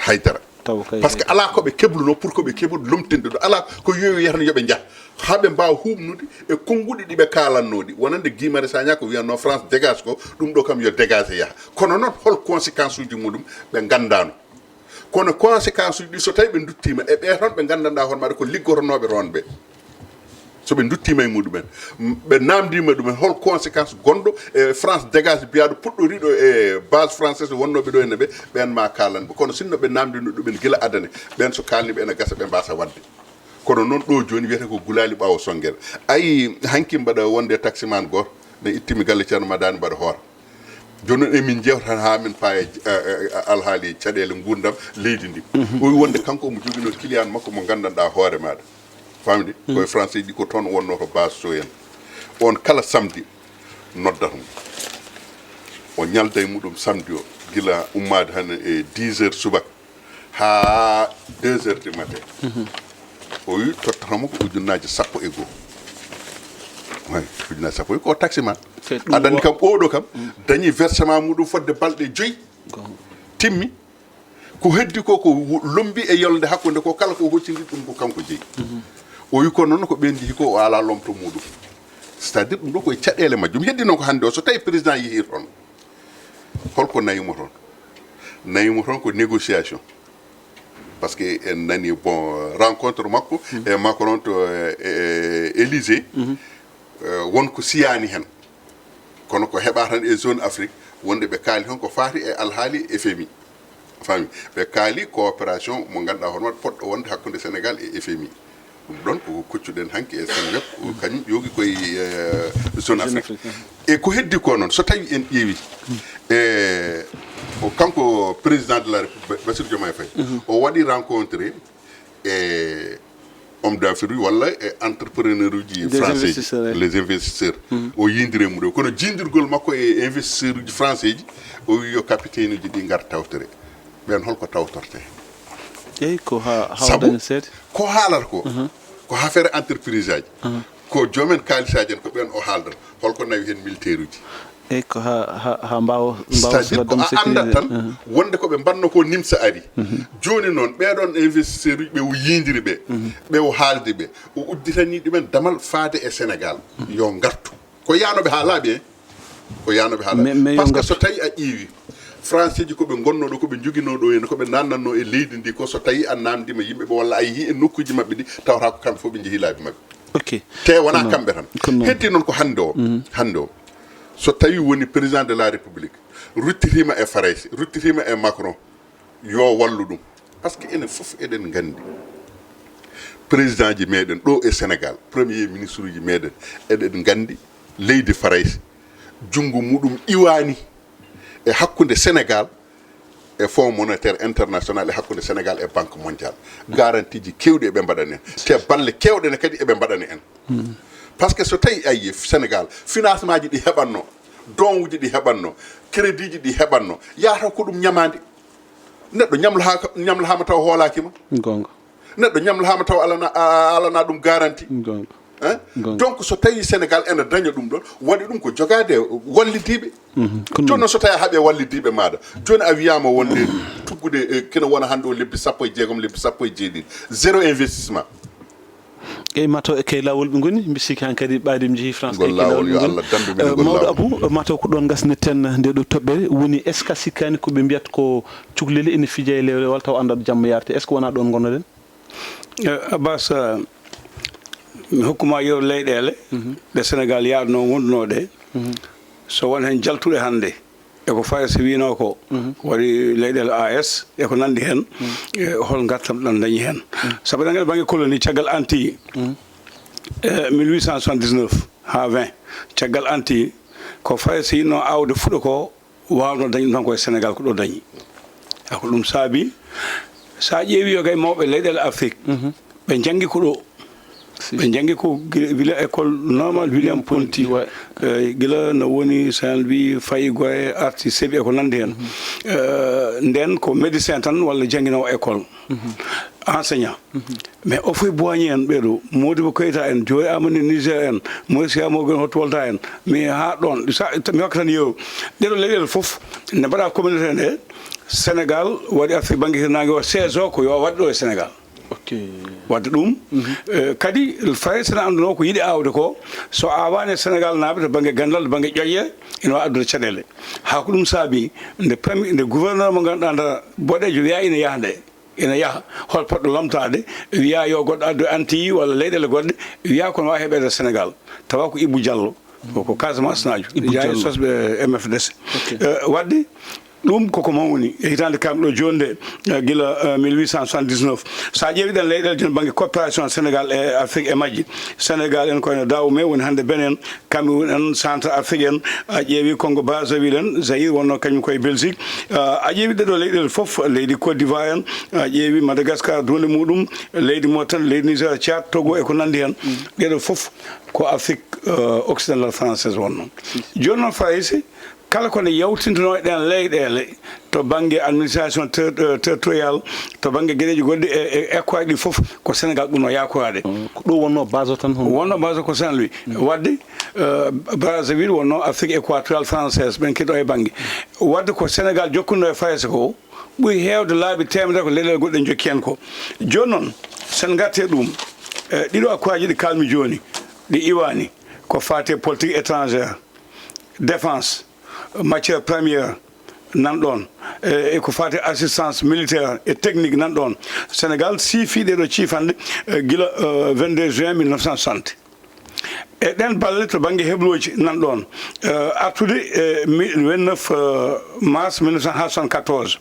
Haydara. Taw kay. Par ce que alaa ko ɓe keblunoo pour ko ɓe keɓude lomtinde ɗo. Alaa ko yo ɓe yiyata yo ɓe njah. Haa ɓe mbaawa huuɓnude e konnguɗi ɗi ɓe kaalannoo ɗi. Wonande Guy Marius Sagna ko wiyatnoo France dégage ko, ɗum ɗo kam yo dégage yaha. Kono noon hol conséquence uji muɗum ɓe nganndaano. Kono conséquence uji ɗi so tawi ɓe nduttiima e ɓee toon ɓe nganndanɗaa hoore maɓɓe ko liggotonooɓe toon ɓe. So ɓe nduttiima e muɗumen, m-, ɓe naamndiima ɗumen hol conséquence gonɗo e France dégage biyaaɗo puɗɗoriiɗo e base française wonnooɓe ɗo ene ɓe, ɓeen ma kaalan ɓe. Kono sinno ɓe naamndiino ɗumen gila adane, ɓeen so kaalni ɓe ene gasa ɓe mbaasa waɗde. Kono noon ɗo jooni wiyata ko gulaali ɓaawo sonngere. Ayi, hanki mbaɗa wonde taximan gooto, ne ittimi galle Ceerno Madani mbaɗa hoore. Jooni noon emin njewta tan haa min paaya, eh, eh, alhaali caɗeele nguurndam leydi ndi. O wi wonde kanko omo joginoo client makko mo nganndanɗaa hoore maaɗa. Famɗi? Ko e français ji ko toon wonnoo to base so en. On kala samedi noddata mo. O ñalda e muɗum samedi o, gila ummaade tan e dix heures subaka haa deux heures du matin. O wi tottata mo ko ujunnaaji sappo e goo. Way, ujunnaaji sappo e goo, ko taximan. Aɗa anndi kam, oɗo kam, dañi versement muɗum fodde balɗe joyi. Timmi. Ko heddi ko, ko wo-, lombi e yolde hakkunde ko kala ko hoccindi ɗum ko kanko jeyi. O wi ko noon ko ɓeen njihi ko o alaa lomto muɗum. C'est-à-dire ɗum ɗo koye caɗeele majjum. Heddi noon ko hannde o, so tawi président yehi toon, holko nayi mo toon? Nayi mo toon ko négociation. Par ce que en nani, bon, rencontre makko e Macron to, e, e, Élysée, eh, won ko siyaani heen. Kono ko heɓa tan e zone Afrique, wonde ɓe kaali toon ko faati e alhaali F M I. Fami? Ɓe kaali coopération mo ngannduɗaa hoore maɗa poɗɗo wonde hakkunde Sénégal e F M I. Ɗum ɗoon ko koccuɗen hanki e Seneweb, ko kañum yogi koye, eh, zone Afrique. E ko heddi ko noon, so tawi en ƴeewi, e, o kanko président de la République, Bassirou Diomaye Faye, o waɗi rencontré e homme d'affaires uji walla e entrepreneur uji français ji, les investisseurs. O yiyondiri e muɗum. Kono jiyondirgol makko e investisseur uji français ji, o wi yo capitaine uji ɗi ngar tawtore. Ɓeen holko tawtorte? Eyi, ko ha, ha o daña seede. Ko haalata ko, ko affaire entreprise aji. Ko joomen kaalisaji en, ko ɓeen o haaldata. Holko nawi heen militaire uji? Eyi, ko ha, ha, ha mbaawa, mbaawa. C'est-à-dire ko a anndat tan wonde ko ɓe mbanno ko nimsa ari. Jooni noon, ɓeeɗoon investisseur uji ɓe o yiyondiri ɓe, ɓe o haaldi ɓe, o udditanii ɗumen damal faade e Sénégal. Yo ngartu. Ko yaanooɓe haa laaɓi, hein? Ko yaanooɓe haa laaɓi. Mais, mais yo ngartu. Par ce que so tawi a ƴeewi, Français ji ko ɓe ngonnoo ɗo, ko ɓe njoginoo ɗo, en ko ɓe naatnannoo e leydi ndi, ko so tawi a naamndiima yimɓe ɓe walla a yehii e nokkuuji maɓɓe ɗi, tawata ko kamɓe fof ɓe njehii laabi maɓɓe. Ok. Te wonaa kamɓe tan. Heddi noon ko hannde o. Hannde o. So tawi woni président de la République, ruttitiima e Farayse, ruttitiima e Macron, yo wallu ɗum. Par ce que enen fof eɗen nganndi président ji meɗen ɗo e Sénégal, premier ministre uji meɗen, eɗen nganndi leydi Farayse, junngo muɗum iwaani E hakkunde Sénégal e Fonds Monétaire International, e hakkunde Sénégal e Banque Mondiale, garantie ji keewɗi eɓe mbaɗani en, te balle keewɗe ne kadi eɓe mbaɗani en. Par ce que so tawi a yi Sénégal, financement ji ɗi heɓatno, don uji ɗi heɓatno, crédit ji ɗi heɓatno, yataw ko ɗum ñamaande. Neɗɗo ñamlo ha, ñamlo hama taw hoolaki ma. Gonga. Neɗɗo ñamlo hama taw alana, a- alana ɗum garantie. Gonga. Hein? Gonga. Donc so tawi Sénégal ena daña ɗum ɗon, waɗi ɗum ko jogade wallidiɓe. Mhm. Ko Jooni noon. Noon so tawi a haɓe wallidiɓe maɗa, jooni a wiyama wonde tuggude, eh, kene wona hande o lebbi sappo e jeegom, lebbi sappo e jeeɗiɗi, zéro investissement. Eyyi, mataw e kay lawol ɓe ngoni, mbi sikki hankadi ɓaade mi jeehi France. Ngol E kay lawol lawol ɓe yo ngoni. Allah dandu min Eh, ngol mawɗo lawol. Abou, eh, mataw ko ɗon gasneten nde ɗo toɓɓere. Woni, est ce que a sikkaani ko ɓe mbiyata ko cukleli ene fija e lewlewal taw anndaa ɗo jamma yaarte? Est ce que wonaa ɗon ngonnoɗen? Eh, Abbas, eh, mi hokkuma yeru leyɗeele ɗe Sénégal yaadno wonduno ɗe. So won heen jaltuɗe hannde, e ko Faye so wiino ko, waɗi leyɗeele A S e ko nanndi heen, e hol ngartam ɗan dañi heen? Sabu eɗen nganndi bannge colonie, caggal Antilles, e mille huit cent soixante-dix-neuf haa vingt, caggal Antilles, ko Faye so yiɗno aawde fuɗo ko, waawno dañi ɗum tan ko e Sénégal ko ɗo dañi. A ko ɗum saabi, so a ƴeewi yo kay mawɓe leyɗeele Afrique, ɓe njanngi ko ɗo. Ɓe njanngi ko gila, gila école normal William Ponty. Eh, gila no woni Saint-Louis, fayi Gorée, arti Sébi e ko nanndi heen. Eh, nden ko médecin tan walla jannginoowo école, enseignant. Mais o fof boiñi en ɓeɗo, Modibo Keita en, Joe Amani Niger en, Moïse Yamogun Hotwolta en, mi haa ɗon. Sa, mi hokka tan yeru. Ɗeɗo leyɗeele fof ne mbaɗa communauté nde, Sénégal waɗi Afrique bannge hirnaange o, seize o ko yo waɗ ɗo e Sénégal. Ok. Wadde ɗum, eh, kadi Faye sene annduno ko yiɗi aawde ko, so aawaani e Sénégal naaɓe to bannge ganndal, to bannge ƴoƴƴe, ina waawi addude caɗeele. Haa ko ɗum saabi nde premi-, nde gouverneur mo ngannduɗaa nda boɗeejo wiya ina yaha nde, ina yaha, hol poɗɗo lomtaade, wiya yo goɗɗo addu Antilles walla leyɗeele goɗɗe, wiya kono waawi heɓeede Sénégal, tawa ko Ibou Diallo, ko, ko Casamance naajo, Ibou yaha e Diallo. Sosɓe M F D C. Ok. Eh, wadde ɗum koko mawni e hitaande kamɗo jooni nde, eh, gila, eh, mille huit cent soixante-dix-neuf. So a ƴeewi ɗen leyɗeele jooni bannge coopération Sénégal e Afrique e majji, Sénégal en ko ene Dahomey woni hannde Bénin, Cameroun en, Centre Afrique en, a ƴeewi Congo Brazzaville en, Zaïre wonno kañum koye Belgique, eh, a ƴeewi ɗeɗo leyɗeele fof, leydi Côte d'Ivoire en, a ƴeewi Madagascar duunde muɗum, leydi Mauritanie, leydi Niger, Tchad, Togo e ko nanndi heen. Ɗeɗo fof ko Afrique, eh, occidentale française wonno. Jooni noon Faye si, kala ko nde yawtintunoo e ɗeen leyɗeele to bannge administration ter-, eh, territorial, to bannge geɗeeji goɗɗi e, e ekkoyaaji ɗi fof ko Sénégal ɓurnoo yaakoraade. Ko ɗo wonnoo base o tan hono? Wonnoo base o ko Saint-Louis. Wadde, eh, Brazzaville wonnoo Afrique équatoriale française, ɓen keɗo e bannge. Wadde ko Sénégal jokkuno e Faye si ko ɓuri heewde laabi teemedere ko leyɗeele goɗɗe jokki heen ko. Jooni noon, sen ngartee ɗum, eh, ɗiɗo akkuwaaji ɗi kaalmi jooni, ɗi iwaani, ko faati e politique étrangère, défense, matière première, nan ɗoon, e, e ko faati e assistance militaire et technique nan ɗoon. Sénégal siifi ɗeɗo ciifanɗe, e, gila, e, vingt-deux juin mille neuf cent soixante. E ɗen balle to bannge heblooji nan ɗoon, e, artude e mi-, vingt-neuf, e, mars mille neuf cent soixante-quatorze.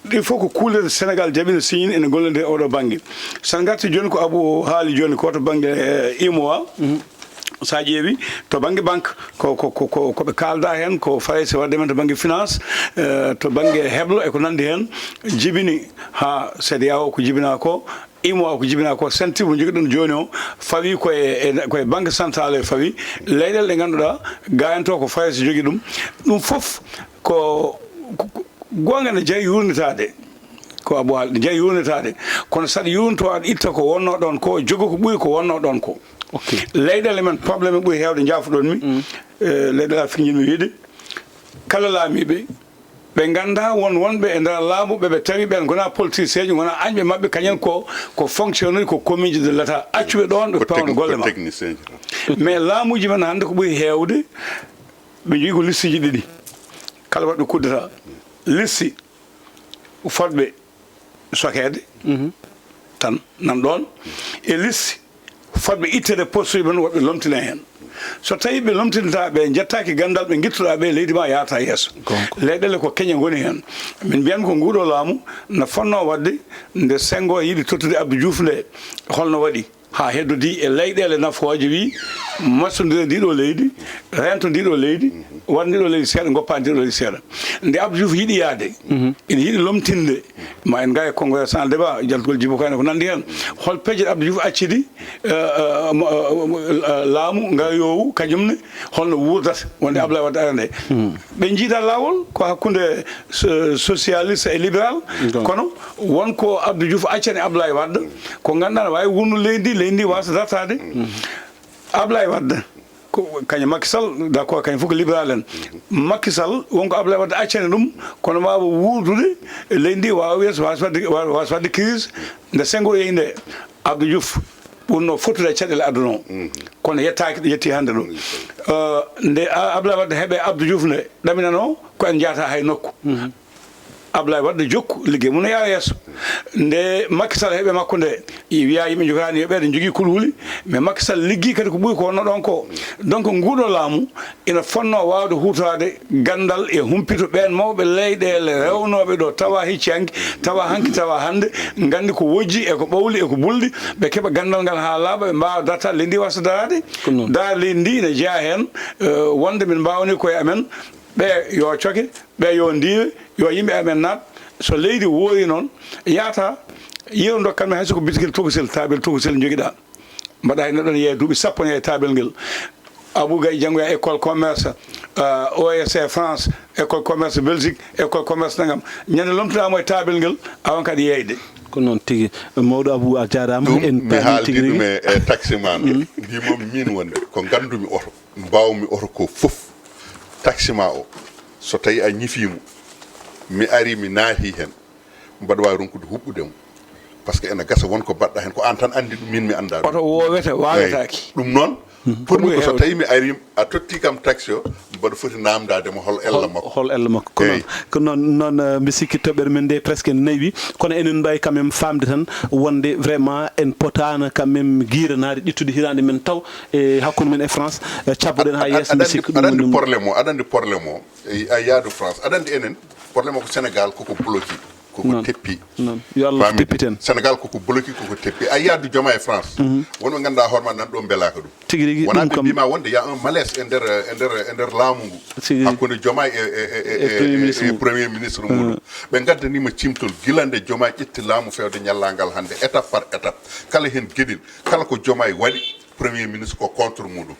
Ɗi fof ko kuulɗe Sénégal jaɓi no siñini ene gollondiri e oɗo bannge. So en ngartii jooni ko Abou haali jooni ko to bannge, e, UEMOA, so a ƴeewi to bannge banque, ko, ko, ko, ko, ko ɓe kaalda heen, ko Farayse wadde men to bannge finance, eh, to bannge heblo e ko nanndi heen, jibini haa CEDEAO ko jibinaa ko, UEMOA ko jibinaa ko, CENTIF mo njogiɗon jooni o, fawi ko e, e, ko e banque centrale o fawi, leyɗeele ɗe ngannduɗaa gaayanto ko Farayse jogi ɗum. Ɗum fof ko, ko, ko goonga ne jeyi yuurnitaade. Ko Abou haali, ne jeyi yuurnitaade. Kono saɗa yuurnitoo, aɗa itta ko wonnoo ɗoon ko, jogo ko ɓuri ko wonnoo ɗoon ko. Ok. Leyɗeele men, problème ɓuri heewde, njaafoɗon mi. Eh, leyɗeele Afrik njiɗmi wiide, kala laamiiɓe, ɓe nganndaa won wonɓe e nder laamu ɓe, ɓe tawi ɓeen ngonaa politicien ji, ngonaa añɓe maɓɓe, kañen ko, ko fonctionnaire, ko commis de l'État, accuɓe ɗoon, ɓe pawna golle maɓɓe. Mais laamuuji men hannde ko ɓuri heewde, ɓe njogii ko listeji ɗiɗi. Kala waɗɓe coup d'État, liste fodɓe sokeede tan nan ɗoon, e liste fodɓe itteede poste ji men, woɓɓe lomtine heen. So tawii ɓe lomtintaa ɓe, njettaaki ganndal, ɓe ngittuɗaa ɓe, leydi ma yaata yeeso. Leyɗeele ko keñe ngoni heen. Min mbiyan ko nguuɗo laamu na fotnoo waɗde nde Senghor yiɗi tottude Abdou Diouf nde, holno waɗi? Haa heddodii e leyɗeele nafooje, wii Mastondir e ndiɗo leydi, rento ndiɗo leydi, waɗa ndiɗo leydi seeɗa, goppa ndiɗo leydi seeɗa. Nde Abdou Diouf yiɗi yaade, ina yiɗi lomtinde, ma en ngaa e congrès sans débat, jaltugol Djibo Kane ko nanndi heen. Hol peeje Abdou Diouf accidi, eh, eh, mo- eh, eh, laamu ngayoowu, kañum ne, holno wuurdata wonde Ablaye Wade ara nde? Ɓe njiida laawol ko hakkunde so- socialiste e libéral, kono won ko Abdou Diouf accani Ablaye Wade, ko ngannduɗaa ne waawi wurnude leydi ndi, leydi ndi waasa dartaade. Ablaye Wade, ko kañum Macky Sall, d'accord, kañum fof ko libéral en. Macky Sall, won ko Ablaye Wade accani ɗum, kono waawa wuurdude, leydi ndi waawa yeeso, waasa waɗde, wa- waasa waɗde crise. Nde Senghor yehi nde, Abdou Diouf ɓurnoo fottude e caɗeele aduna o. Kono yettaaki, yetti hannde ɗo. Eh, nde A- Ablaye Wade heɓe Abdou Diouf nde, ɗaminanoo ko en njahata hay nokku. Ablaye Wade jokku liggey mum no yaha yeeso. Nde Macky Sall heɓe makko nde, wiya yimɓe njogaani yo ɓeeɗo njogii kulhuli, mais Macky Sall liggii kadi ko ɓuri ko wonno ɗon ko. Donc nguuɗo laamu ina fonnoo waawde huutoraade ganndal e humpito ɓeen mawɓe leyɗeele rewnooɓe ɗo, tawa hecci hanki, tawa hanki, tawa hannde, nganndi ko wojji e ko ɓawli e ko bulɗi, ɓe keɓa ganndal ngal haa laaɓa, ɓe mbaawa dartaade leydi ndi wasa daraade. Ko noon. Daar leydi ndi ina jeyaa heen, eh, wonde min mbaawni koye amen, ɓe yo coke, ɓe yo ndiiwe, yo yimɓe amen naat. So leydi woori noon, yaata yeru dokkal men hay so ko bitigel tokosel, taabel tokosel njogiɗaa. Mbaɗa heen neɗɗo ne yeeya duuɓi sappo ne e taabel ngel. Abou Gaye janngoya école commerce, euh, O S C France, école commerce Belgique, école commerce nangam. Ñande lomtuɗaa mo e taabel ngel, awan kadi yeeyde. Ko noon tigi. Mawɗo Abou, a jaaraama. Ɗum en mi paami haaldi tigi ɗum rigi. E, e taximan. Mbimo min wonde ko nganndumi oto, mbaawmi oto ko fof. Taxima o, so tawi a ñifiimo, mi ari mi naati heen, mbaɗa waawi ronkude huɓɓude mo. Parce que ena gasa won ko mbaɗɗa heen, ko aan tan anndi ɗum, min mi anndaa ɗum. Oto woowete, waawetaake. Eey. Ɗum noon, pour mi ko so tawi mi ari, a totti kam taxi o, mbaɗa foti naamndaade mo hol ella makko. Hol ella makko. Ko noon, ko noon, noon, eh, mbi sikki toɓɓere men nde presque naywi, kono enen mbaawi quand même faamde tan wonde vraiment en potaano quand même giiranaade ƴettude hiraande men taw e hakkunde men e France, eh, cabboɗen haa yeeso, mbi sikki ɗum woni ɗum. Aɗa anndi problème o, aɗa anndi problème o, e, a yaadu France, aɗa anndi enen, problème o ko Sénégal koko bloqué, koko teppi. Noon. Yo Allah teppiten. Sénégal koko bloqué, koko teppi. A yaadu Diomaye France. Wonɓe ngannduɗaa hoore ma nan ɗo mbelaaka ɗum. Tigi rigi. Wonaa ɓe mbima wonde y a un malaise e nder, e nder, e nder laamu ngu. Tigi rigi. Hakkunde Diomaye e, e, e, e, e Premier Ministre e mum. Premier Ministre mum. Ɓe ngaddaniima cimtol gila nde Diomaye ƴetti laamu feewde ñallaagal hannde, étape par étape. Kala heen geɗel, kala ko Diomaye waɗi, Premier Ministre ko contre muɗum.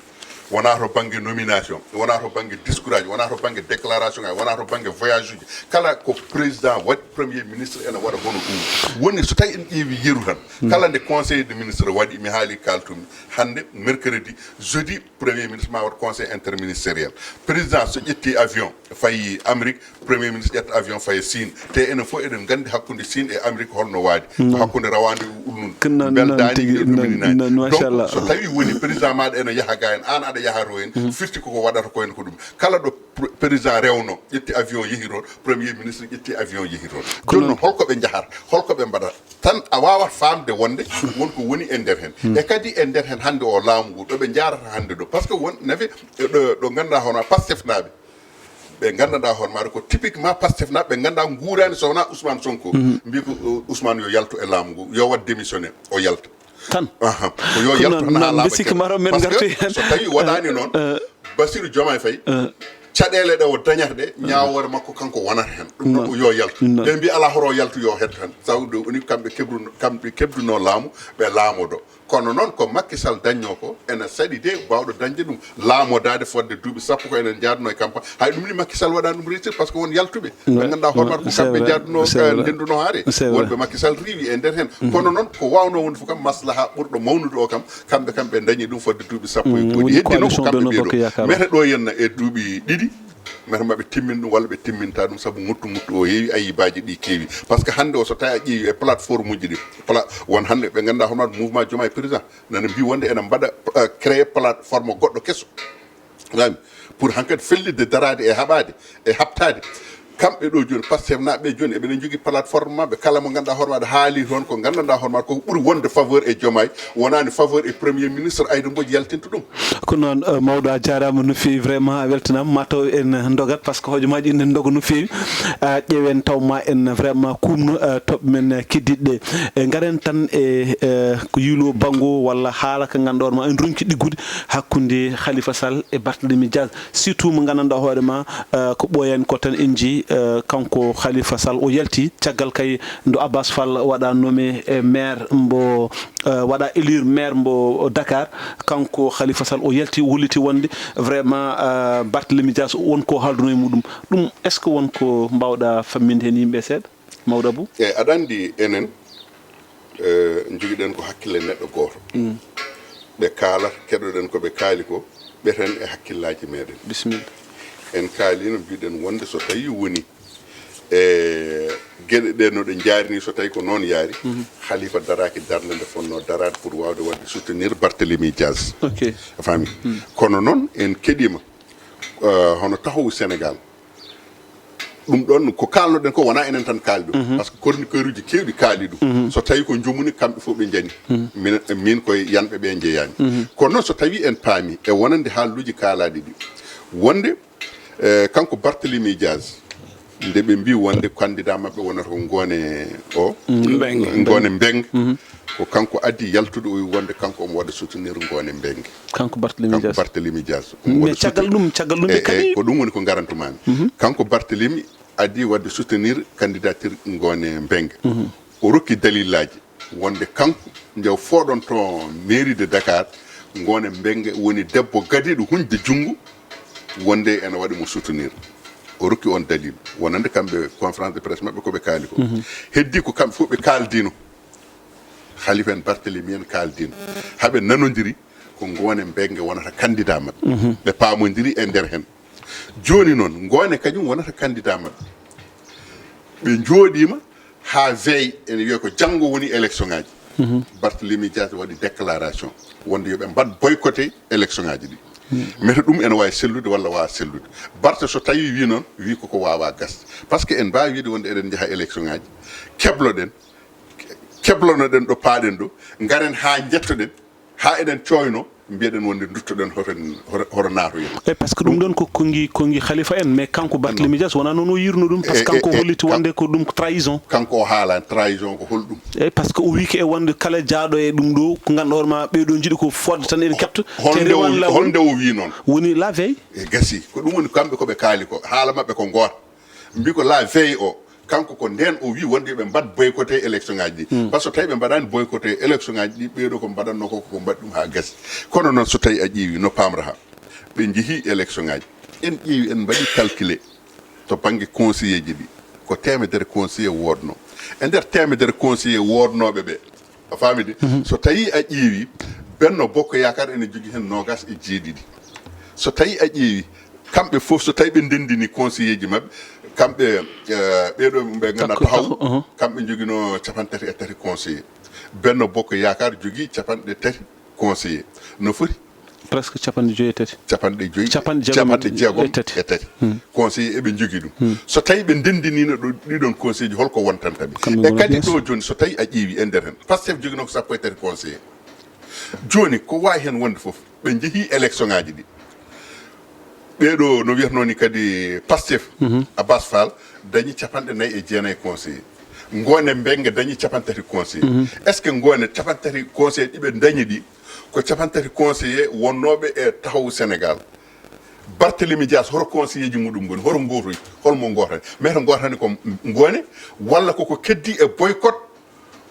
Wonaa to bannge nomination, wonaa to bannge discours aji, wonaa to bannge déclaration aji, wonaa to bannge voyage uji. Kala ko président waɗi, Premier Ministre ene waɗa hono ɗum. Woni so tawi en ƴeewi yeru tan, kala nde conseil de ministre waɗi, mi haali kaltumi, hannde mercredi, jeudi, Premier Ministre ma waɗ conseil interministériel. Président so ƴetti avion, fayi Amérique, Premier Ministre ƴetta avion faye Chine. Te enen fof eɗen nganndi hakkunde Chine e Amérique holno waadi. Ko hakkunde rawaande e ulnunde. Ko noon, noon tigi, noon, noon, machallah. Donc, so tawi woni président maɗa ene yaha ga en, aan aɗa yaha to en, firti koko waɗata ko en ko ɗum. Kala ɗo pr-, président rewno, ƴetti avion yehi toon, Premier Ministre ƴetti avion yehi toon. Jooni noon, holko ɓe njahata? Holko ɓe mbaɗata? Tan a waawat faamde wonde won ko woni e nder heen. E kadi e nder heen hannde o laamu ngu, ɗo ɓe njaarata hannde ɗo. Parce que won nafi, ɗo, ɗo ngannduɗaa hono Pastef naaɓe. Ɓe nganndanɗaa hoore maaɗa ko typiquement Pastef naaɓe, ɓe nganndaa nguuraani so wonaa Ousmane Sonko. Mbii ko, uh, Ousmane yo yaltu e laamu ngu, yo waɗ démissionné, o yalta. Tan. Aha. Ko yo yaltu tan haa laaɓa. Mbi sikki maro men ngartu heen. Parce que so tawii waɗaani noon, Bassirou Diomaye Faye, caɗeele ɗe o dañata ɗe, ñaawoore makko kanko wonata heen. Ɗum noon, ko yo yaltu. Ɓe mbii alaa hoto o yaltu, yo o hetto tan. Sabu ɗo woni kamɓe keɓruno, kamɓe keɓduno laamu, ɓe laamodo. Kono noon ko Macky Sall dañnoo ko ene saɗi de, baawɗo dañde ɗum, laamodaade fodde duuɓi sappo ko enen njaadunoo e campagne. Hay ɗum ni Macky Sall waɗaani ɗum réussir, parce que won yaltuɓe ɓe ngannduɗaa hoore maɗa ko kamɓe njaadunoo, ka ndennduno haare. Wonɓe Macky Sall riiwi e nder heen. Kono noon ko waawnoo wonde fof kam maslaha ɓurɗo mawnude o kam, kamɓe kam ɓe ndañi ɗum fodde duuɓi sappo e goɗɗi. Heddi noon ko kamɓe ɓee ɗo. Mete ɗo henna e duuɓi ɗiɗi, mete maɓe timmin ɗum walla ɓe timminta ɗum, sabu ŋuttu ŋuttu o heewi, ayibaaji ɗi keewi. Parce que hannde o so tawi a ƴeewi e plateforme uji ɗi, pla-, won hannde ɓe ngannduɗaa hono mouvement Diomaye Président nana mbii wonde ene mbaɗa, euh, créer plateforme goɗɗo keso. Faami? Pour hankadi fellitde daraade e haɓaade, e haɓtaade. Kamɓe ɗo jooni, Pastef naaɓe jooni, eɓene njogii plateforme maɓɓe, kala mo ngannduɗaa hoore maaɗa haali toon ko nganndanɗaa hoore maaɗa koko ɓuri wonde faveur e Diomaye, wonaani faveur e Premier ministre, Aïda Mbodj yaltinta ɗum. Ko noon, eh, mawɗo, a jaaraama no feewi, vraiment a weltanaama. Ma taw en ndogat, par ce que hojomaaji ene ndoga no feewi. Ah, ƴeewen taw ma en vraiment kuumno, eh, toɓɓe men, eh, keddiiɗe ɗe. Eh, ngaren tan e, eh, ko yiiloo banngo walla haala ka ngannduɗaa hoore ma en ronki ɗiggude hakkunde Khalifa Sall e Barthélémy Dias. Surtout mo nganndanɗaa hoore ma, eh, ko ɓooyaani ko tan en njii, eh, kanko Khalifa Sall o yalti caggal kay nde Abass Fall waɗa nommé, eh, maire mbo, eh, waɗa élire maire mbo Dakar. Kanko Khalifa Sall o yalti, o holliti wonde vraiment, eh, Barthélémy Dias won ko haalduno e muɗum. Ɗum, est-ce que won ko mbaawɗa famminde heen yimɓe seeɗa, mawɗo Abou? Eeyi, aɗa anndi enen, eh, njogiɗen ko hakkille neɗɗo gooto. Mm. Ɓe kaalata, keɗoɗen ko ɓe kaali ko, ɓeten e hakkillaaji meɗen. Bisimilla. En kaaliino, mbiɗen wonde so tawii woni e geɗe ɗe no ɗe njaarini, so tawii ko noon yaari, mhm, Khalifa daraaki darnde nde fotnoo daraade pour waawde waɗde soutenir Barthélémy Dias. Ok. A faami? Mm. Kono noon en keɗiima, eh, hono Taxawu Sénégal, ɗum ɗoon ko kaalnoɗen ko wonaa enen tan kaali ɗum. Mhm. Par ce que chroniqueur uji keewɗi kaali ɗum. Mhm. So tawii ko njomuni, kamɓe fof ɓe njani. Mhm. Min, min koye yanɓe ɓe njeyaani. Mhm. Kono noon so tawii en paami e wonande haalluuji kaalaaɗi ɗi, wonde, eh, kanko Barthélémy Dias, nde ɓe mbii wonde candidat maɓɓe wonata ko Ngoone o, mm, Mbengue. Ngoone Mbengue. Mhm. Ko kanko addi yaltude o wi wonde kanko omo waɗa soutenir Ngoone Mbengue. Kanko Barthélémy Kanko Dias. Barthélémy Dias. Omo Mais waɗa caggal soutenir. Ɗum, caggal ɗum ɓe E, e, kaɗi? Ko ɗum woni ko ngarantuma mi. Mhm. Kanko Barthélémy addi waɗde soutenir candidature Ngoone Mbengue. Mhm. O rokki dalillaaji wonde kanko nde o fooɗonto mairie de Dakar, Ngoone Mbengue woni debbo gadiiɗo huñde junngo wonde ene waɗi mo soutenir. O rokki on dalil wonande kamɓe conférence de presse maɓɓe ko ɓe kaali ko. Mhm. Heddi ko kamɓe fof ɓe kaaldino. Khalifa en Barthélémy en kaaldino. Haɓe nanodiri ko Ngoone Mbengue wonata candidat maɓɓe. Mhm. Ɓe paamodiri e nder hen. Jooni noon, Ngoone kañum wonata candidat maɓɓe. Ɓe njooɗiima haa veille, ene wiya ko janngo woni élection ŋaaji. Mhm. Barthélémy Dias waɗi déclaration wonde yo ɓe mbaɗ boycotté élection ŋaaji ɗi. Mhm. Mete ɗum ene waawi sellude walla waawa sellude. Barthe so tawii wii noon, wii koko waawaa gasde. Par ce que en mbaawi wiide wonde eɗen njaha élection ŋaaji, kebloɗen, keblonoɗen ɗo paaɗen ɗo, ngaren haa njettoɗen, haa eɗen cooyno, mbiyeɗen wonde nduttoɗen hoto, hoto, hoto naatoyen. Eyi, par ce que ɗum ɗoon ko konngi, konngi Khalifa en, mais kanko Barthélémy Dias wonaa noon o yiirno ɗum, par ce que E, e, kanko e, holliti kan- wonde ko ɗum trahison. Kanko o haalaani trahison ko holɗum. Eyi, par ce que o wii ko e wonde kala jaaɗo e ɗum ɗo, ko ngannduɗaa hoore ma ɓee ɗo njiɗi ko fodde tan eɗen keɓta, Holnde te o, rewan laawol. Holnde o wii noon? Woni la veille. E gasi, ko ɗum woni kamɓe ko ɓe kaali ko, haala maɓɓe ko ngoota. Mbi ko la veille o, kanko ko ndeen o wi wonde ɓe mbaɗ boycotté élection ŋaaji ɗi. Hmm. Par ce que so tawi ɓe mbaɗaani boycotté élection ŋaaji ɗi, ɓeeɗo ko mbaɗatnoo ko, ko mbaɗi ɗum haa gasi. Kono noon so tawi a ƴeewi no paamrata, ɓe njehi élection ŋaaji. En ƴeewi, en mbaɗi calculé to bannge conseiller ji ɗi. Ko teemedere conseiller woodno. E nder teemedere conseiller woodnooɓe ɓe, a faami de? Mhm. So tawi a ƴeewi, Benno Bokk Yaakaar ene jogi heen noogaas e jeeɗiɗi. So tawi a ƴeewi, kamɓe fof, so tawi ɓe ndenndini conseiller ji maɓɓe, kamɓe, eh, ɓeeɗo ɓe ngannduɗaa Takko, taxaw, takko, uhum. Kamɓe njoginoo capanɗe tati e tati conseiller. Benno Bokk Yaakaar jogii capanɗe tati conseiller. No foti? Presque capanɗe joyi e tati. Capanɗe joyi. Capanɗe jeegom e tati. Capanɗe jeegom e tati. Hmm. Conseiller eɓe njogii ɗum. Hmm. So tawi ɓe ndenndiniino ɗo, ɗiɗon conseiller ji, holko wontanta ɓe? Kamɓe E ngoni kadi bien sûr. Ɗo jooni, so tawi a ƴeewi e nder heen, Pastef joginoo ko sappo e tati conseiller. Jooni, ko waawi heen wonde fof, ɓe njehii élection ŋaaji ɗi. Ɓeeɗo no wiyatnoo ni kadi Pastef, mhm. Abass Fall dañi capanɗe nayi e jeenayi conseiller. Ngoone Mbengue dañi capanɗe tati conseiller. Mhm. Est-ce que Ngoone capanɗe tati conseiller ɗi ɓe dañi ɗi, ko capanɗe tati conseiller wonnooɓe e Taxawu Sénégal? Barthélémy Dias, hoto conseiller ji muɗum ngoni? Hoto ngootoy? Holmo ngootani? Mais to ngootani ko Ngoone, walla koko keddi e boycott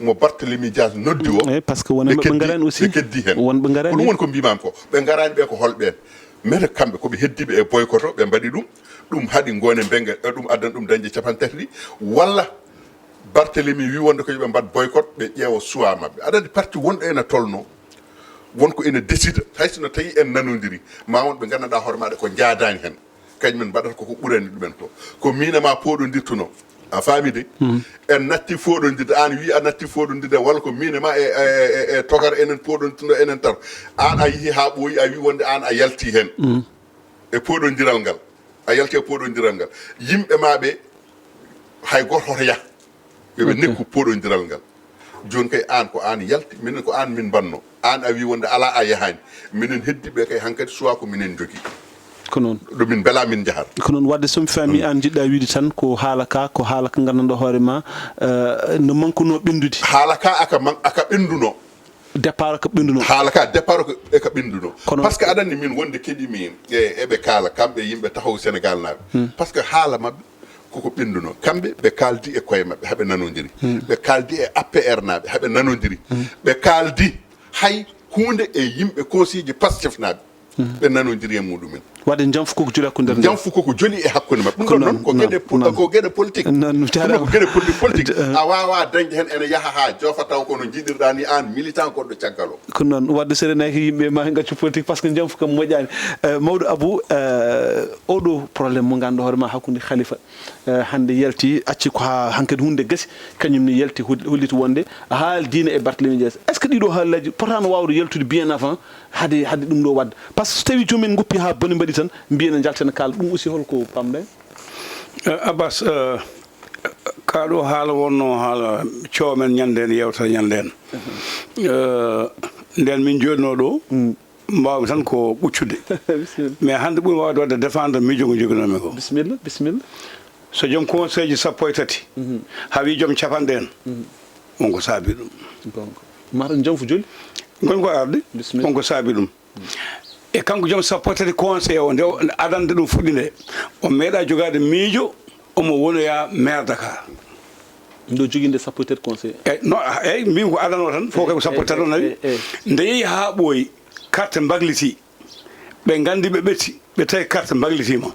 mo Barthélémy Dias noddi o? Eyi, par ce que wonɓe Ɓe ɓe keddi, ngaraani aussi. Ɓe keddi heen. Wonɓe Ko ngaraani. Ɗum woni ko mbiimaami ko. Ɓe ngaraani ɓe ko holɓe? Mete kamɓe ko ɓe heddiiɓe e boycotto, ɓe mbaɗi ɗum. Ɗum haɗi Ngoone Mbengue, eh, ɗum addan ɗum dañde capanɗe tati ɗi. Walla Barthélémy wi wonde ko yoɓe mbaɗ boycott, ɓe ƴeewa suwaa maɓɓe. Aɗa anndi parti wonɗo ene tolno, won ko ene décida, hay so no tawi en nanondiri, ma won ɓe nganndanɗaa hoore maaɗa ko njaadaani heen. Kañum en mbaɗata koko ɓurani ɗumen ko. Ko miin e ma pooɗondirtuno. A faami de? Mhm. En natti fooɗondirde, aan wi a natti fooɗondirde, walla ko miin e ma e, e, e, e togar enen pooɗondirtuno enen tan. Aan a yehi haa ɓooyi, a wi wonde aan a yalti heen. Mhm. E pooɗondiral ngal. A yalti e pooɗondiral ngal. Yimɓe ma ɓe, Hay gooto hoto yah. Yo ɓe nekku pooɗondiral ngal. Jooni kay, aan ko aan yalti, minen ko aan min mbanno. Aan a wii wonde alaa, a yahaani. Minen heddiiɓe kay hankadi suwaa ko minen njogii. Ko noon. Ɗo min mbelaa min njahata. Ko noon, waɗde so mi faamii, aan njiɗɗaa wiide tan ko haala ka, ko haala ka nganndanɗaa hoore ma, eh, no mankunoo ɓenndude. Haala ka aka man-, aka ɓennduno. Départ ko ɓennduno. Haala ka départ ko e ka ɓennduno. Kono parce que aɗa anndi min wonde keɗimi e, eɓe kaala kamɓe yimɓe taxaw Sénégal naaɓe. Parce que haala maɓɓe koko ɓennduno. Kamɓe ɓe kaaldi e koye maɓɓe haɓe nanondiri. Ɓe kaaldi e A P R naaɓe haɓe nanondiri. Ɓe kaaldi hay huunde e yimɓe conseil ji Pastef naaɓe. Ɓe nanondiri e muɗumen. Waɗde jamfu koko joli hakkunde nder. Jamfu koko joli e hakkunde maɓɓe. Ɗum ɗon noon ko geɗe pol-, ko geɗe politique. Ɗum ɗon ko geɗe politique politique. A waawaa dañde heen ene yaha haa joofa taw kono njiɗirɗaa ni aan militant goɗɗo caggal o. Ko noon, waɗde so renaki yimɓe ma ngaccu politique, parce que jamfu kam moƴƴaani. Eh, mawɗo Abou, eh, oɗo problème mo ngannduɗaa hoore ma hakkunde Khalifa, eh, hannde yalti, acci ko haa hankadi huunde gasi, kañum ne yalti hol-, holliti wonde a haaldiino e Barthélémy Dias. Est-ce que ɗiɗo haalaaji potaano waawde yaltude bien avant hade, hade ɗum ɗo waɗde? Parce que so tawii joomum en ngoppi haa boni mbaɗi tan, mbiyen en njalten kaal. Ɗum aussi holko pamɗen? Eh, Abbas, eh, kaa ɗo haala wonno haala coomen ñande en, yewtere ñande en. Eh, nden min jooɗino ɗo, mbaawmi tan ko ɓuccude. Bisimilla. Mais hannde ɓuri waawde waɗde défendre miijo ngo joginoomi ko. Bisimilla, bisimilla. So joom conseil ji sappo e tati, haa wii joom capanɗe en, won ko saabi ɗum. Gonga. Mataw jamfu joli? Ngon ko arde, bisimilla, won ko saabi ɗum. E kanko joom sappo e tati conseil o, nde o adande ɗum fuɗɗi nde, o meeɗa jogaade miijo, omo wonoya maire Dakar. Ɗo joginde sappo e tati conseil. Eyi, no, eyi, mbimi ko adano tan, fof kay ko sappo e tati o nawi. Eyi, eyi, eyi. Nde yehi haa ɓooyi, carte mbagliti. Ɓe nganndi ɓe ɓetti, ɓe tawi carte mbaglitiima.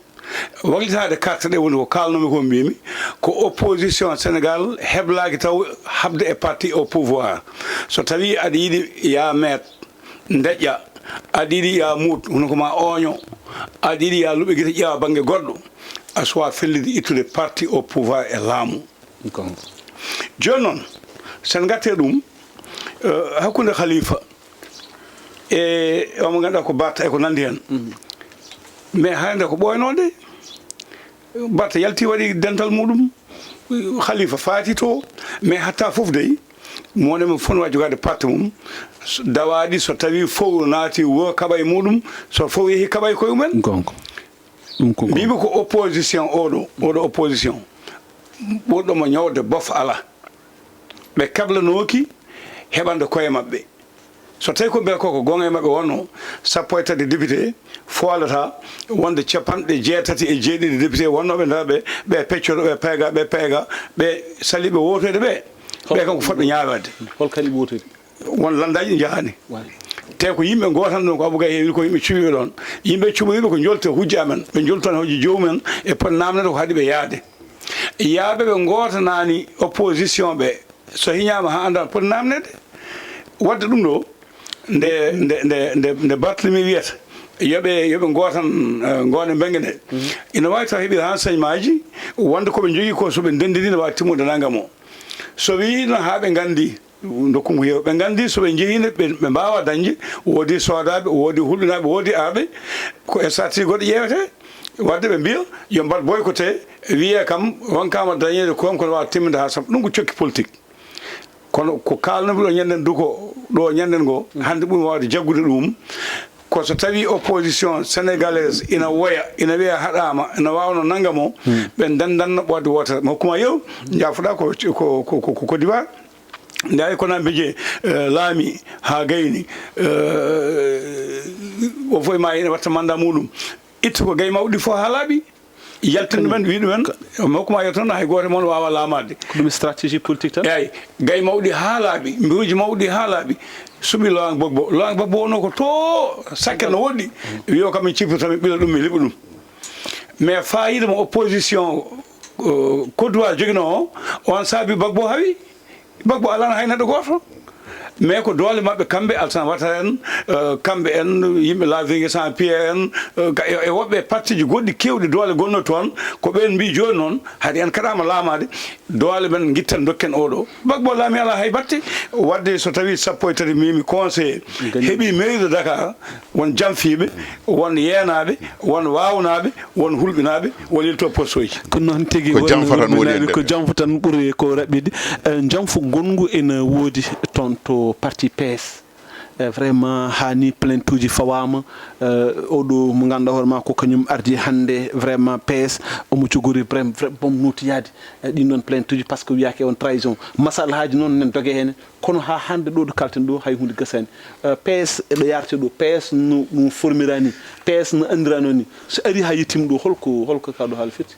Waglitaade carte ɗe woni ko kaalnomi ko mbimi, ko opposition Sénégal heblaaki taw haɓde e parti au pouvoir. So tawii aɗa yiɗi yaa meet, ndeƴƴa, aɗa yiɗi yaa muut, hono ko ma ooño, aɗa yiɗi yaa luɓe gite ƴeewa bannge goɗɗo, a suwaa felliti ittude parti au pouvoir e laamu. Jooni noon, so en ngartii ɗum, eh, hakkunde Khalifa e omo ngannduɗaa ko Barth e ko nanndi heen. Mais hannde ko ɓooynoode. Barth yalti waɗi dental muɗum, Khalifa faati to, mais hatta fof dey, mo wonde mo fof no waawi jogaade parti mum, dawaaɗi so tawii fof naati wuro kaɓa e muɗum, so fof yehi kaɓa e koye mumen. Gonga. Ɗum ko mbimi ko opposition oɗo, oɗo opposition. Ɓurɗo mo ñawde bof alaa. Ɓe kablanooki heɓande koye maɓɓe. So tawii ko mbele koko gonga e maɓɓe wonno, sappo e tati député, foolata wonde capanɗe jeetati e jeeɗiɗi député wonnooɓe nder ɓe, ɓe peccoto, ɓe peega, ɓe peega, ɓe saliiɓe wootoyde ɓe. Ɓe kam ko fotɓe ñaawaade. Hol kadi wootoyde? Won lanndaaji ɗi njahaani. Te ko yimɓe ngoo tan ɗon, ko Abou Gaye heewiri ko yimɓe cuɓiiɓe ɗoon. Yimɓe cuɓiiɓe ko njolte hujja amen. Ɓe njoltu tan hojji joomum en e poti naamnede ko haɗi ɓe yahde. Yaaɓe ɓe ngootanaani opposition ɓe, so hiñaama haa anndaa poti naamnede. Waɗde ɗum ɗo, nde, nde, nde, nde, nde Barthélemy wiyata, yo ɓe, yo ɓe ngootan, eh, ngoone mbenge nde. Ina waawi taw heɓi renseignement ji, wonde ko ɓe njogii ko so ɓe ndenndini, ne waawi timmude nanngam o. So wii noon haa ɓe nganndi, ndokkum ko heewi. Ɓe nganndi so ɓe njehii ne, ɓe, ɓe mbaawaa dañde, woodi soodaaɓe, woodi hulɓinaaɓe, woodi arɓe, ko stratégie goɗɗo ƴeewetee, waɗde ɓe mbiya, yo mbaɗ boycotté, wiyee kam, ronkaama dañeede ko, kono waawa timminde haa sappo. Ɗum ko cokki politique. Kono ko kaalnumi ɗo ñanden duko, ɗo ñanden ngo, hannde ɓuri waawde jaggude ɗum, ko so tawii opposition sénégalaise ina woya, ina wiya haɗaama, ina waawno nannga mo, ɓe ndenndanno ɓooyde wootere. Mi hokkuma yeru, njaafoɗaa ko, ko, ko, ko, ko Côte d'Ivoire. Nde ari Konan Bédié, eh, laami haa gayni, eh, o fof e ma ene watta mandat muɗum. Ittu ko gaye mawɗi fof haa laaɓi. Yaltin ɗumen, wi ɗumen, mi hokkuma yeru tan, hay gooto e mon waawaa laamaade. Ko ɗum stratégie politique tan? Eey, gaye mawɗi haa laaɓi, mbiruuji mawɗi haa laaɓi. Suɓi Laurent Gbagbo. Laurent Gbagbo wonno ko to sakke no woɗɗi. Wi o kam min cippirta, min ɓila ɗum, min liɓa ɗum. Mais faayiida mo opposition, eh, Côte d'Ivoire joginoo o, on saabi Gbagbo hawi. Gbagbo alaano hay neɗɗo gooto. Mais ko doole maɓɓe kamɓe, Alassane Ouattara en, eh, kamɓe en, yimɓe La Vigne Sans Pierre en, eh, ga- e e woɓɓe e partiji goɗɗi kewɗi doole gonno toon, ko ɓeen mbii jooni noon, hari en kaɗaama laamaade, doole men ngittan ndokken oɗo. Gbagbo laami alaa hay batte, wadde so tawii sappo e tati mimi conseillé heɓii mairie de Dakar, won jamfiiɓe, won yeenaaɓe, won waawnaaɓe, won hulɓinaaɓe, won yilto postoji. Ko noon tigi. Ko wonno jamfa tan woni hulɓinaaɓe, heen ko jamfa tan ɓuri ko raɓɓiɗi. Eh, jamfu gonngu ene woodi toon to parti P S. Eh, vraiment, haa ni plainte uji fawaama. Eh, oɗo mo ngannduɗaa hoore maa ko kañum ardi hannde, vraiment, P S omo jogori brem-, vra-, bom nooti yaade. Eh, ɗin ɗoon plainte uji, par ce que wiyaaki on trahison. Masala haaji noon nen doge heen. Kono haa hannde ɗo, ɗo kalten ɗo, hay huunde gasaani. Eh, P S ɗo yaarte ɗo, P S no, no formirani, P S no anndirano ni. So ari haa yettima ɗo, holko, holko ka ɗo haala firti?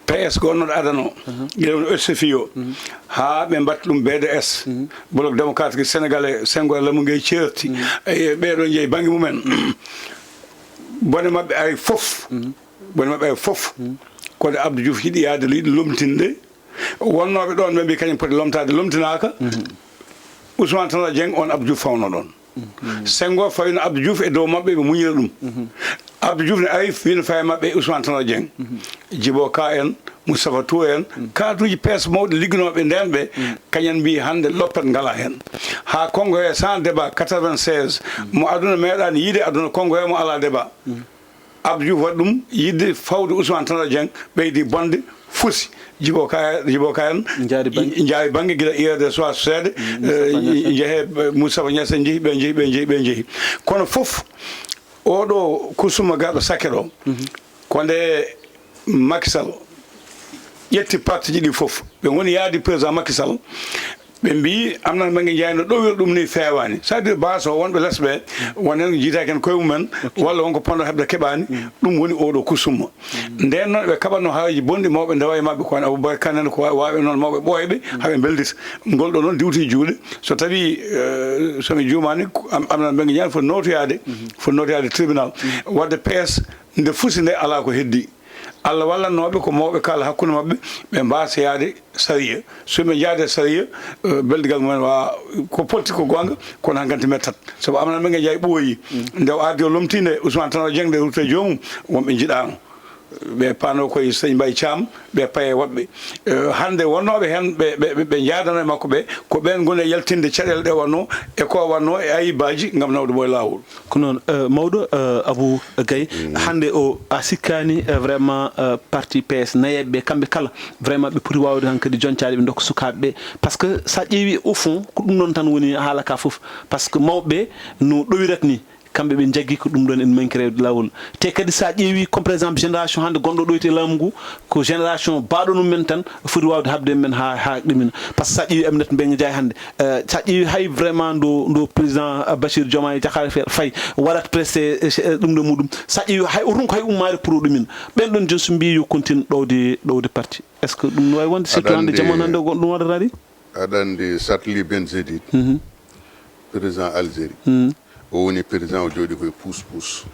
P S ko onno ɗo adano. Gila woni S F I o. Haa ɓe mbaɗta ɗum B D S. Bloc démocratique sénégalais, Senghor e Lamine Gueye ceerti. E ɓeɗo jeeyi bannge mumen. Bone maɓɓe ari fof. Bone maɓɓe ari fof. Ko nde Abdou Diouf yiɗi yaade, yiɗi lomtinde. Wonnooɓe ɗoon ɓe mbii kañum poti lomtaade, lomtinaaka. Ousmane Tanor Dieng on Abdou Diouf fawno ɗoon. Senghor fawino Abdou Diouf e dow maɓɓe, ɓe muñira ɗum. Abdou Diouf ne ari, wino fawi maɓɓe Ousmane Tanor Dieng. Djibo Ka en, Moustapha Touré en, kaatuuji P S mawɗi ligginooɓe ndeen ɓe, kañen mbii hannde loppet ngalaa heen. Haa Congrès sans débat quatre-vingt-seize, mo aduna meeɗaani yiide aduna, Congrès mo alaa débat. Abdou Diouf waɗi ɗum, yiɗde fawde Ousmane Tanor Dieng, ɓeydi bonde, fusi. Djibo Ka, Djibo Ka en, njaari bannge, njaari bannge gila U R D S seeɗa, eh, njehe, eh, Moustapha Niasse en njehi, ɓe njehi, ɓe njehi, ɓe njehi. Kono fof, oɗo kusuma garɗo sakke ɗo, ko nde Macky Sall ƴetti parti ji ɗi fof, ɓe ngoni yaadi président Macky Sall, ɓe mbii, Aminata Mbengue Ndiaye no ɗowira ɗum ni feewaani. Ça veut dire, baaso wonɓe les ɓe, won heen ko jiytaaki heen koye mumen, walla won ko ponno heɓde keɓaani, ɗum woni oɗo kusumma. Ndeen noon, ɓe kaɓatno haajuuji bonɗi, mawɓe ndewa e maɓɓe, ko wayno Aboubacar Kane en, ko wa-, waawi noon mawɓe ɓooyɓe, haa ɓe mbelndita. Ngol ɗo noon diwti juuɗe. So tawii, eh, so mi juumaani, ko Am-, Aminata Mbengue Ndiaye foti nootoyaade, foti nootoyaade tribunal. Waɗde P S, nde fusi nde, alaa ko heddii. Allah wallannooɓe ko mawɓe kaala hakkunde maɓɓe, ɓe mbaasa yaade sariya. So ɓe njaade sariya, eh, beldigal mumen waawa, ko politique ko goonga, kono hankkadi mettat. Sabu Aminata Mbengue Ndiaye ɓooyi. Nde o ardi o lomtii nde Ousmane Tanor Dieng nde rutte joomum, wonɓe njiɗaano. Ɓe paano koye Sëñ Mbaye Thiam, ɓe paye woɓɓe. Eh, hannde wonnooɓe heen ɓe, ɓe, ɓe, ɓe njaadano e makko ɓe, ko ɓeen ngoni e yaltinde caɗeele ɗe wonnoo, e ko wonnoo e ayibaaji ngam nawde mo e laawol. Ko noon, eh, mawɗo, eh, Abou Gaye, hannde o, a sikkaani, eh, vraiment, eh, parti P S nayeeɓe ɓe, kamɓe kala, vraiment, ɓe poti waawde hankadi joncaade, ɓe ndokka sukaaɓe ɓe. Par ce que so a ƴeewi, au fond, ko ɗum ɗoon tan woni haala ka fof. Par ce que mawɓe ɓe no ɗowirata ni, kamɓe ɓe njaggi ko ɗum ɗoon en manki rewde laawol. Te kadi so a ƴeewi, comme par exemple, génération hannde gonɗo ɗo e laamu ngu, ko génération baaɗo mum men tan foti waawde haɓde men haa, haa ɗumina. Par ce que so a ƴeewi Aminata Mbengue Ndiaye hannde, Eh, so a ƴeewi hay vraiment ndo, ndo président, eh, Bachir Diomaye Diakhar Faye, Faye waɗat presque, eh, eh, ɗum ɗo muɗum. So a ƴeewi hay o ronku hay ummaade pour o ɗumina. Ɓen ɗon jooni so mbiyi yo continue ɗowde, ɗowde parti. Est-ce que ɗum no waawi wonde? Surtout hannde, jamanu hannde o gonɗo ɗum waɗata ari? Aɗa anndi Satli Ben Zedid, président Algérie. O woni président, o jooɗi koye puus puus.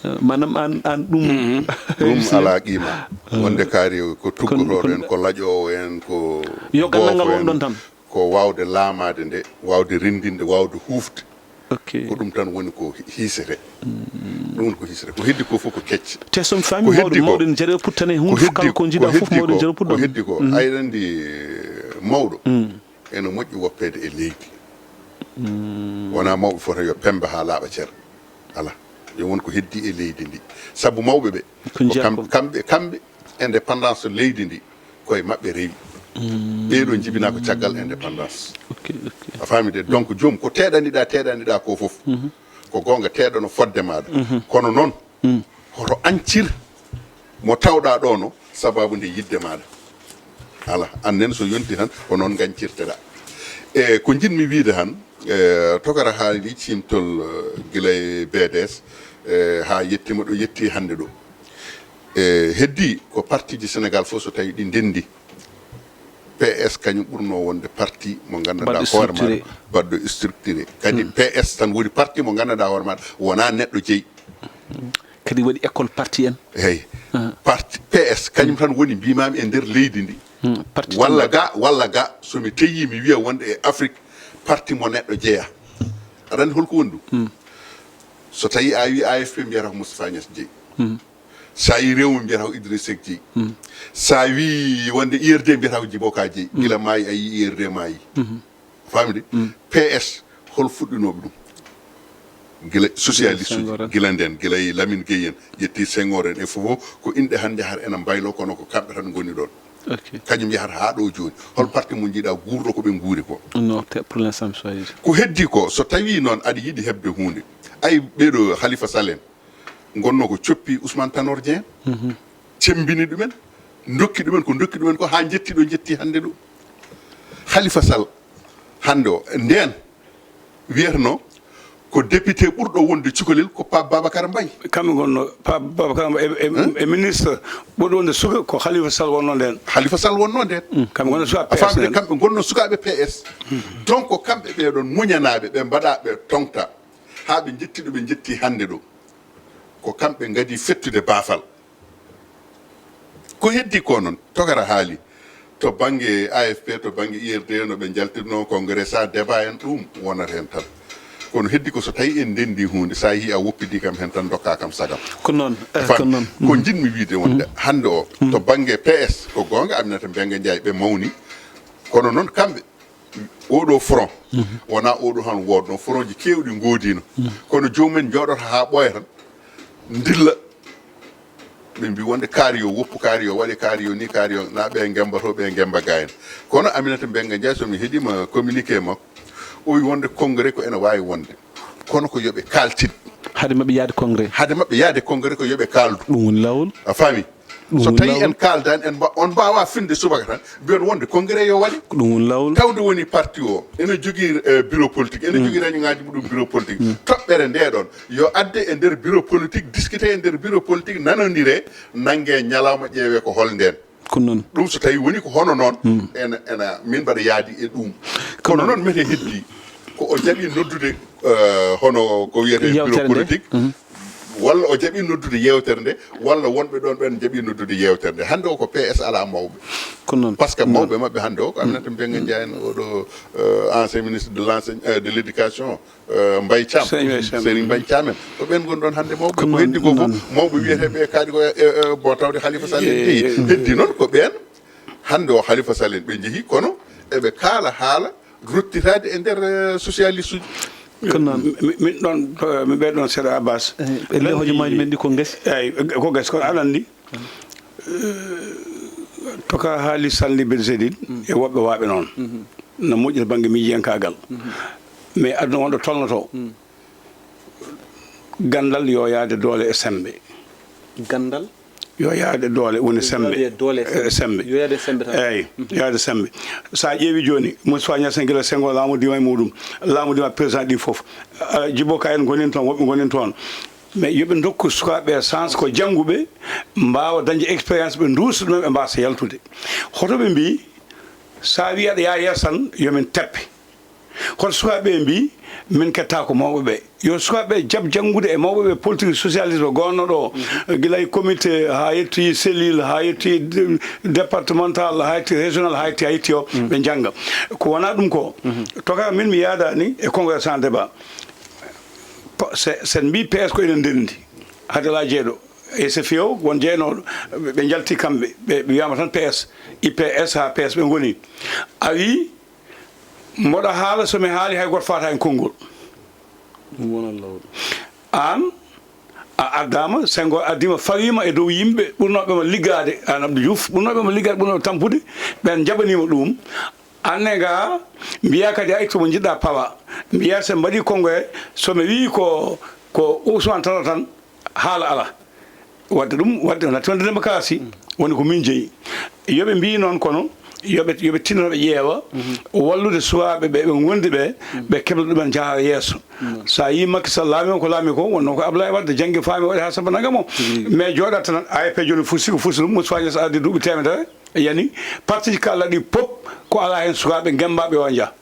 Eh, maanaam aan, aan ɗum. Ɗum alaa qiima. Wonde kaari ko tuggotooɗo en, ko laƴoowo en, ko yo ganndangal won ɗon tan. Ko waawde laamaade nde, waawde renndinde, waawde huufde. Ok. Ko ɗum tan woni ko hi-, hiisete. Ɗum woni ko hiisete. Ko heddi ko fof ko kecce. Te so mi faami, mawɗo, mawɗo ene jare puttane huunde fof, kala ko njiɗa fof, mawɗo ene jare puttane. Ko heddi ko, aɗa anndi, mawɗo, ene moƴƴi woppeede e leydi. Wonaa mawɓe fota yo pemmbe haa laaɓa cer. Alaa. Yo won ko heddi e leydi ndi. Sabu mawɓe ɓe, ko kam-, kamɓe, kamɓe indépendance leydi ndi, koye maɓɓe rewi. Ɓee ɗoo njibinaa ko caggal indépendance. Ok, ok. A faami de? Donc, joom ko teeɗaniɗaa, teeɗaniɗaa ko fof. Ko goonga, teeɗano fodde maaɗa. Kono noon, hoto añcir mo tawɗaa ɗoo no sababu nde yiɗde maaɗa. Alaa, aan nen so yonti tan, ko noon ngañcirteɗaa. E ko njiɗmi wiyde tan, e, tokara haali ciimtol, e, gila e B D S, e, haa yettima ɗo yetti hannde ɗo. E, heddi ko partiji Sénégal fof so tawi ɗi ndenndi, P S kañum ɓurno wonde parti mo nganndanɗaa hoore maaɗa, baɗɗo structuré. Kadi P S tan woni parti mo nganndanɗaa hoore maaɗa, wonaa neɗɗo jeyi. Kadi waɗi école parti en. Eyi. Parti P S kañum tan woni mbimami e nder leydi ndi. Walla ga, walla ga, so mi teyi mi wiya wonde e Afrique, parti mo neɗɗo jeya. Aɗa anndi holko woni ɗum? So tawi a wi A F P, mbiyata ko Moustapha Niass jeyi. So a wi Rewmi, mbiyata ko Idriss Seck jeyi. So a wi wonde U R D, mbiyata ko Djibo Ka jeyi. Gila maayi a yi U R D maayi. Famde? P S, hol fuɗɗinooɓe ɗum? Gila socialiste uji, gila nden, gila e Lamine Gueye en, ƴetti Senghor en e fof, ko inɗe hannde har ena mbaylo, kono ko kamɓe tan ngoni ɗon. Kañum yahata haa ɗo jooni. Hol parti mo njiɗa guurɗo ko ɓe nguuri ko? Non, te-, pour l'instant, mi soyde. Ko heddi ko, so tawi noon aɗa yiɗi heɓde huunde, ay, ɓeɗo Khalifa Sall en, ngonno ko coppi Ousmane Tanor Dieng, cembini ɗumen, ndokki ɗumen ko ndokki ɗumen ko, haa njetti ɗo njetti hannde ɗo. Khalifa Sall hannde o, nden wiyatno ko député ɓurɗo wonde cukalel ko Pape Babacar Mbaye. Kamɓe ngonno, Pape Babacar Mbaye e, e, e ministre ɓurɗo wonde suka ko Khalifa Sall wonno nden. Khalifa Sall wonno nden. Kamɓe ngonno suka A famde P S nden. Kamɓe ngonno sukaaɓe P S. Donc, kamɓe ɓe ɗon muñanaaɓe, ɓe mbaɗa, ɓe toŋta, haa ɓe njetti ɗo ɓe njetti hannde ɗo. Ko kamɓe ngadi fettude baafal. Ko heddi ko noon, tokara haali to bannge A F P, to bannge U R D, no ɓe njaltirno congrès, sa débat en, ɗum wonata heen tan. Kono heddi ko so tawi en ndenndi huunde, sa yii a woppidi kam heen tan, ndokka kam sagam. Ko noon, eh, ko noon. Ko njiɗmi wiyde wonde hannde o, to bannge P S, ko goonga, Aminata Mbengue Ndiaye ɓe mawni, kono noon kamɓe, oɗo front, wona oɗo han woodno, frontji kewɗi ngoodino. Kono jomumen jooɗoto haa ɓooya tan, ndilla. Ɓe mbi wonde kaari yo woppu, kaari yo waɗe, kaari yo ni, kaari yo na ɓe ngembato, ɓe ngemba gayen. Kono Aminata Mbengue Ndiaye, so mi heɗima communiqué makko, o wi wonde congrès ko ene wawi wonde. Kono ko yoɓe kaltin. Hade maɓɓe yaade congrès. Hade maɓɓe yaade congrès ko yoɓe kaldu. Ɗum woni laawol. A faami? So tawi en kaaldaani, en mba-, on mbaawaa finde subaka tan, mbiyon wonde congrès yo waɗe. Ko ɗum woni laawol. Tawde woni parti o ene jogii, eh, bureau politique, ene jogii réunion ngaaji muɗum bureau politique. Toɓɓere nde ɗon, yo adde e nder bureau politique, discuter e nder bureau politique, nanondire, nannge ñalawma, ƴeewe ko hol nden. Ko noon. Ɗum so tawi woni ko hono noon, ena, ena, min mbaɗa yaadi e ɗum. Kono noon mete heddi, ko o jaɓi noddude, eh, hono ko wiyetee bureau politique, walla o jaɓi noddude yeewtere nde, walla wonɓe ɗon ɓen jaɓi noddude yeewtere nde. Hannde o ko P S alaa mawɓe. Ko noon. Par ce que mawɓe maɓɓe hannde o ko Aminata Mbengue Ndiaye en, oɗo, eh, ancien ministre de l'enseigne-, eh, de l'éducation, eh, Mbaye Thiam. Serigne Mbaye Thiam. Serigne Mbaye Thiam en. Ko ɓen ngoni ɗon hannde mawɓe. Ko heddi ko fof, mawɓe wiyeteeɓe kadi ko, eh, eh, bo tawde Khalifa Sall en jeyi. Heddi noon ko ɓeen, hannde o Khalifa Sall en ɓe njehi, kono eɓe kaala haala ruttitaade e nder, eh, socialiste uji. Ko noon. Mi, mi, min ɗon, eh, mi ɓeyda ɗon seeɗa, Abbas. Eh, e nder hojomaaji men ɗi ko gasi. Eey, ko gasi, kono aɗa anndi, eh, to ka haali Sanli Ben Sedid e woɓɓe waaɓe noon. No moƴƴi to bannge miijiyankaagal. Mais aduna wonɗo tolnotoo. Ganndal yo yaade doole e semmbe. Ganndal? Yo yaade doole woni semmbe. Yo yaade doole e semmbe. Eh, semmbe. Yo yaade semmbe tan. Eey, yo yaade semmbe. So a ƴeewi jooni, Moustapha Niasse gila Senghor laamu dima e muɗum, laamu dima président ɗi fof. Ah, Djibo Ka en gonin toon, woɓɓe gonin toon. Mais yo ɓe ndokku sukaaɓe chance ko jannguɓe, mbaawa dañde expérience, ɓe nduusa ɗumen, ɓe mbaasa yaltude. Hoto ɓe mbii, so a wii aɗa yaa yeeso tan, yo min teppe. Kono sukaaɓe ɓe mbii, min kettaako mawɓe ɓe. Yo sukaaɓe ɓe jaɓ janngude e mawɓe ɓe politique socialiste ɓe gonno ɗo, gila e comité, haa yettoyi cellule, haa yettoyi dé-, départemental, haa yettoyi régional, haa yettoyi, haa yettoyi o, ɓe njannga. Ko wonaa ɗum ko, toka min mi yaadaani e congrès sans débat. Po-, se, sen mbii P S ko enen ndenndi. Hade alaa jeeɗo. E so fiyo, won jeynooɗo, ɓe, ɓe njalti kamɓe, ɓe, ɓe wiyama tan P S, I P S haa P S ɓe ngoni. A wii, mboɗo haala, so mi haali, hay gooto faata heen konngol. Ɗum wonat laawol. Aan, a addaama, Senghor addiima, fawiima e dow yimɓe ɓurnooɓe ma liggaade, aan Abdou Diouf, ɓurnooɓe ma liggaade, ɓurnooɓe tampude, ɓeen njaɓaniima ɗum. Aan ne ngaa, mbiyaa kadi, a ittu mo njiɗɗaa pawa. Mbiyaa so mbaɗii konngoye, so mi wii ko, ko Ousmane Tanor tan, haala alaa. Waɗde ɗum, waɗde o natti wonde démocratie. Woni ko min jeyi. Yo ɓe mbiy noon, kono yo ɓe, yo ɓe tinno ɓe ƴeewa wallude sukaaɓe ɓe, ɓe ngondi ɓe, ɓe kebla ɗumen njaha yeeso. So a yii Macky Sall laami o ko laami ko, wonno ko Abdoulaye Wade janngi faami waɗi haa saba nangam o. Mais jooɗa tan, A F P jooni fusi ko fusi ɗum, Moustapha Niasse ardi duuɓi teemedere, yani, parti ji kaalɗa ɗi pop ko alaa heen sukaaɓe ngembaaɓe o njaha.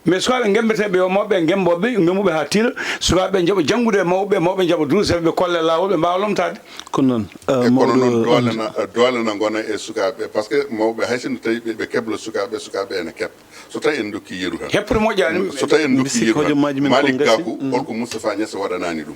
Mais sukaaɓe ngemmbeteeɓe, yo mawɓe ngemmboɓe, ngemmuɓe haa tiila, sukaaɓe njaɓa janngude e mawɓe, mawɓe njaɓa duruseeɓe, ɓe kolla laawol, ɓe mbaawa lomtaade. Ko noon, eh, e kono noon, mawɗo doole na, doole na ngona e sukaaɓe, par ce que mawɓe hay sinno tawi ɓe, ɓe kebla sukaaɓe, sukaaɓe ene keɓa. So tawi en dokki yeru tan. Heppude moƴƴaani. So tawi en mi dokki sikki yeru tan. Hojomaaji men ko Malick ngasi. Gakou, mm. Holko Moustapha Niasse waɗanaani ɗum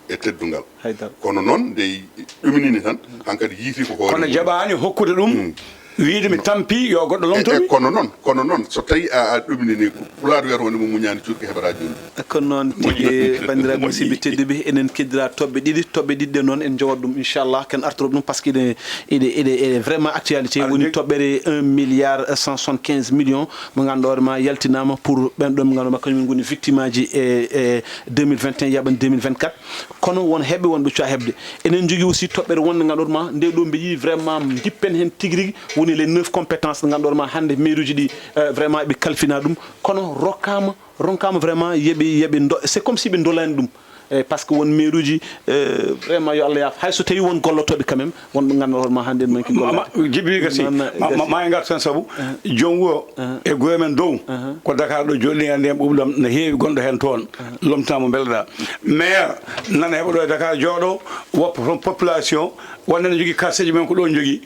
e teddungal? Haydara. Kono noon, nde ɗuminini tan, hankadi yiiti ko hoore Kono mum. Jaɓaani hokkude ɗum, mm. Wiide mi tampi, yo goɗɗo lomto e, e, mi. Kono noon, kono noon, so tawi a, a ɗuminini, ko Pulaar wiyata wonde mo muñaani cuurki heɓata jolɗi. Kono noon tigi, banndiraaɓe musidɓe tedduɓe, enen keddira toɓɓe ɗiɗi, toɓɓe ɗiɗi ɗe noon en jowat ɗum, inchallah, ken artoro ɗum, par ce que ene, ene, ene, ene vraiment actualité, woni toɓɓere un milliard cent soixante-quinze millions, mo ngannduɗaa hoore ma yaltinaama pour ɓen ɗon mo ngannduɗaa ma kañum ngoni victime aji e, e deux mille vingt et un yaɓan deux mille vingt-quatre. Kono won heɓɓe, won ɓe cuwa heɓde. Enen njogii aussi toɓɓere wonde ngannduɗaa ma nde ɗo mbeɗa yiɗi vraiment jippen heen tigi rigi, woni les neuf compétences ɗe ngannduɗaa ma hannde mairie uji ɗi, eh, vraiment ɓe kalfina ɗum. Kono rokkaama, ronkaama vraiment yeɓe, yeɓe ndo-, c'est comme si ɓe ndolani ɗum. Eh, par ce que won mairie uji, eh, vraiment yo Allah yaaf. Hay so tawi won gollotooɓe quand même, won ɓe ngannduɗaa hoore ma hannde en manki gollaade. Jibi gasi, ma, ma, ma en ngartu tan sabu joom wuro e goye men dow, ko Dakar ɗo jooɗi, anndi en ɓuuɓlam no heewi gonɗo heen toon, lomtinaama mbeleɗaa. Maire, nana heɓa ɗo e Dakar jooɗo, woppa toon population, wonde ne jogii quartier ji men ko ɗo jogii.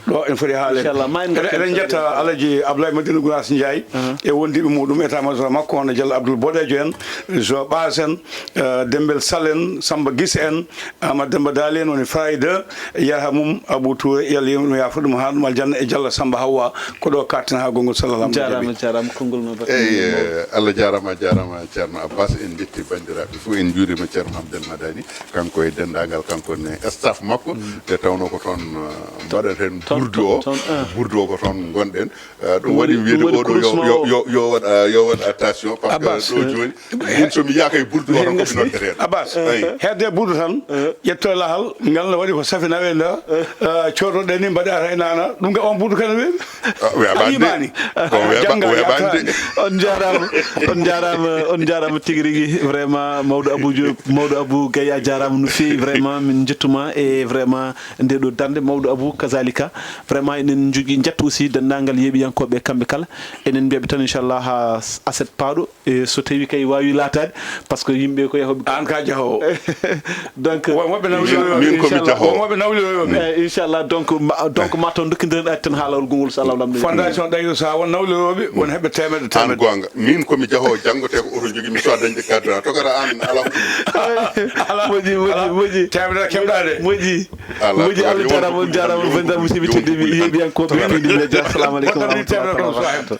Ɗo en foti haaleede. Inchallah, ma en ngartu eɗen, eɗen njetta Alaji Ablaye Madina Gounass Ndiaye e wondiiɓe muɗum, état major makko, hono Diallo Abdoul Boɗejo en, Jo Ɓaas en, eh, Dembel Sall en, Samba Gis en, Amadou Demba Daly en, woni Fayda, Yaha Mum, Abou Touré, yo Allah yurmo ɗum, yaafo ɗum, haa ɗum aljanna, e Diallo Samba Hawwa, ko ɗo katten haa gonngol sallallahu alaihi wa sallam. Jaaraama, jaaraama, konngol ma baɗɗo. Eyi, eh, Allah jaaraama, jaaraama, Ceerno Abbas, en njetti banndiraaɓe fof, en njuuriima Ceerno Hamdan Madani, kanko e denndaangal, kanko ne staff makko, nde tawnoo ko toon, eh, mbaɗaten burdu o, burdu o ko toon ngonɗen. Eh, ɗum waɗi wiyde oɗo yo, yo, yo, yo waɗ, eh, yo waɗ attention, par ce que ɗo jooni, min so mi yaaka e burdu o tan ko mi noddeteeɗo. Abbas, hedde burdu tan, ƴetto lahal, ngal no waɗi ko safina wenda, eh, codoɗen ni mbaɗa tan e nana, ɗum ka on burdu kan weeɓi. Ah, weeɓaani de. Yimani. Ko weeɓa-, jannga weeɓaani de. Yataani. On njaaraama, on njaaraama, on njaaraama tigi rigi. Vraiment, Mawɗo Abou Diop, Mawɗo Abou Gaye, a jaaraama no feewi. Vraiment, min njettuma e vraiment nde ɗo darnde. Mawɗo Abou, kazalika. Vraiment, eɗen njogii, njettu aussi denndaangal yeeɓiyankooɓe kamɓe kala. Eɗen mbiya ɓe tan, inchallah, haa aset paaɗo. E so tawi kay waawi laataade, par ce que yimɓe ko yahooɓe. Aan ka jahoowo. Donc, won woɓɓe nawliroyooɓe. Min ko mi jahoowo. Won woɓɓe nawliroyooɓe. Eh, inchallah, donc, ma, donc, ma taw ndokkindiren ɗaati tan haa laawol gonngol, so Allah lamɗo. Fondation Ɗayru, so a won nawlirooɓe, won heɓɓe teemedde, aan teemedde. Goonga. Min ko mi jahoowo, janngo te ko oto jogii, mi soda dañde cadre. A tokara aan, ala ko ɗum. Ala. Moƴƴi, moƴƴi, ala. Moƴƴi. Teemedere keɓɗa de. Moƴƴi. Ala. Moƴƴi, Allah jaaraama, on jaaraama, banndiraaɓe musidɓe tedduɓe, yeeɓiyankooɓe Tigi Media. Assalamu aleykum wa rahmatullahi wa barakatuh.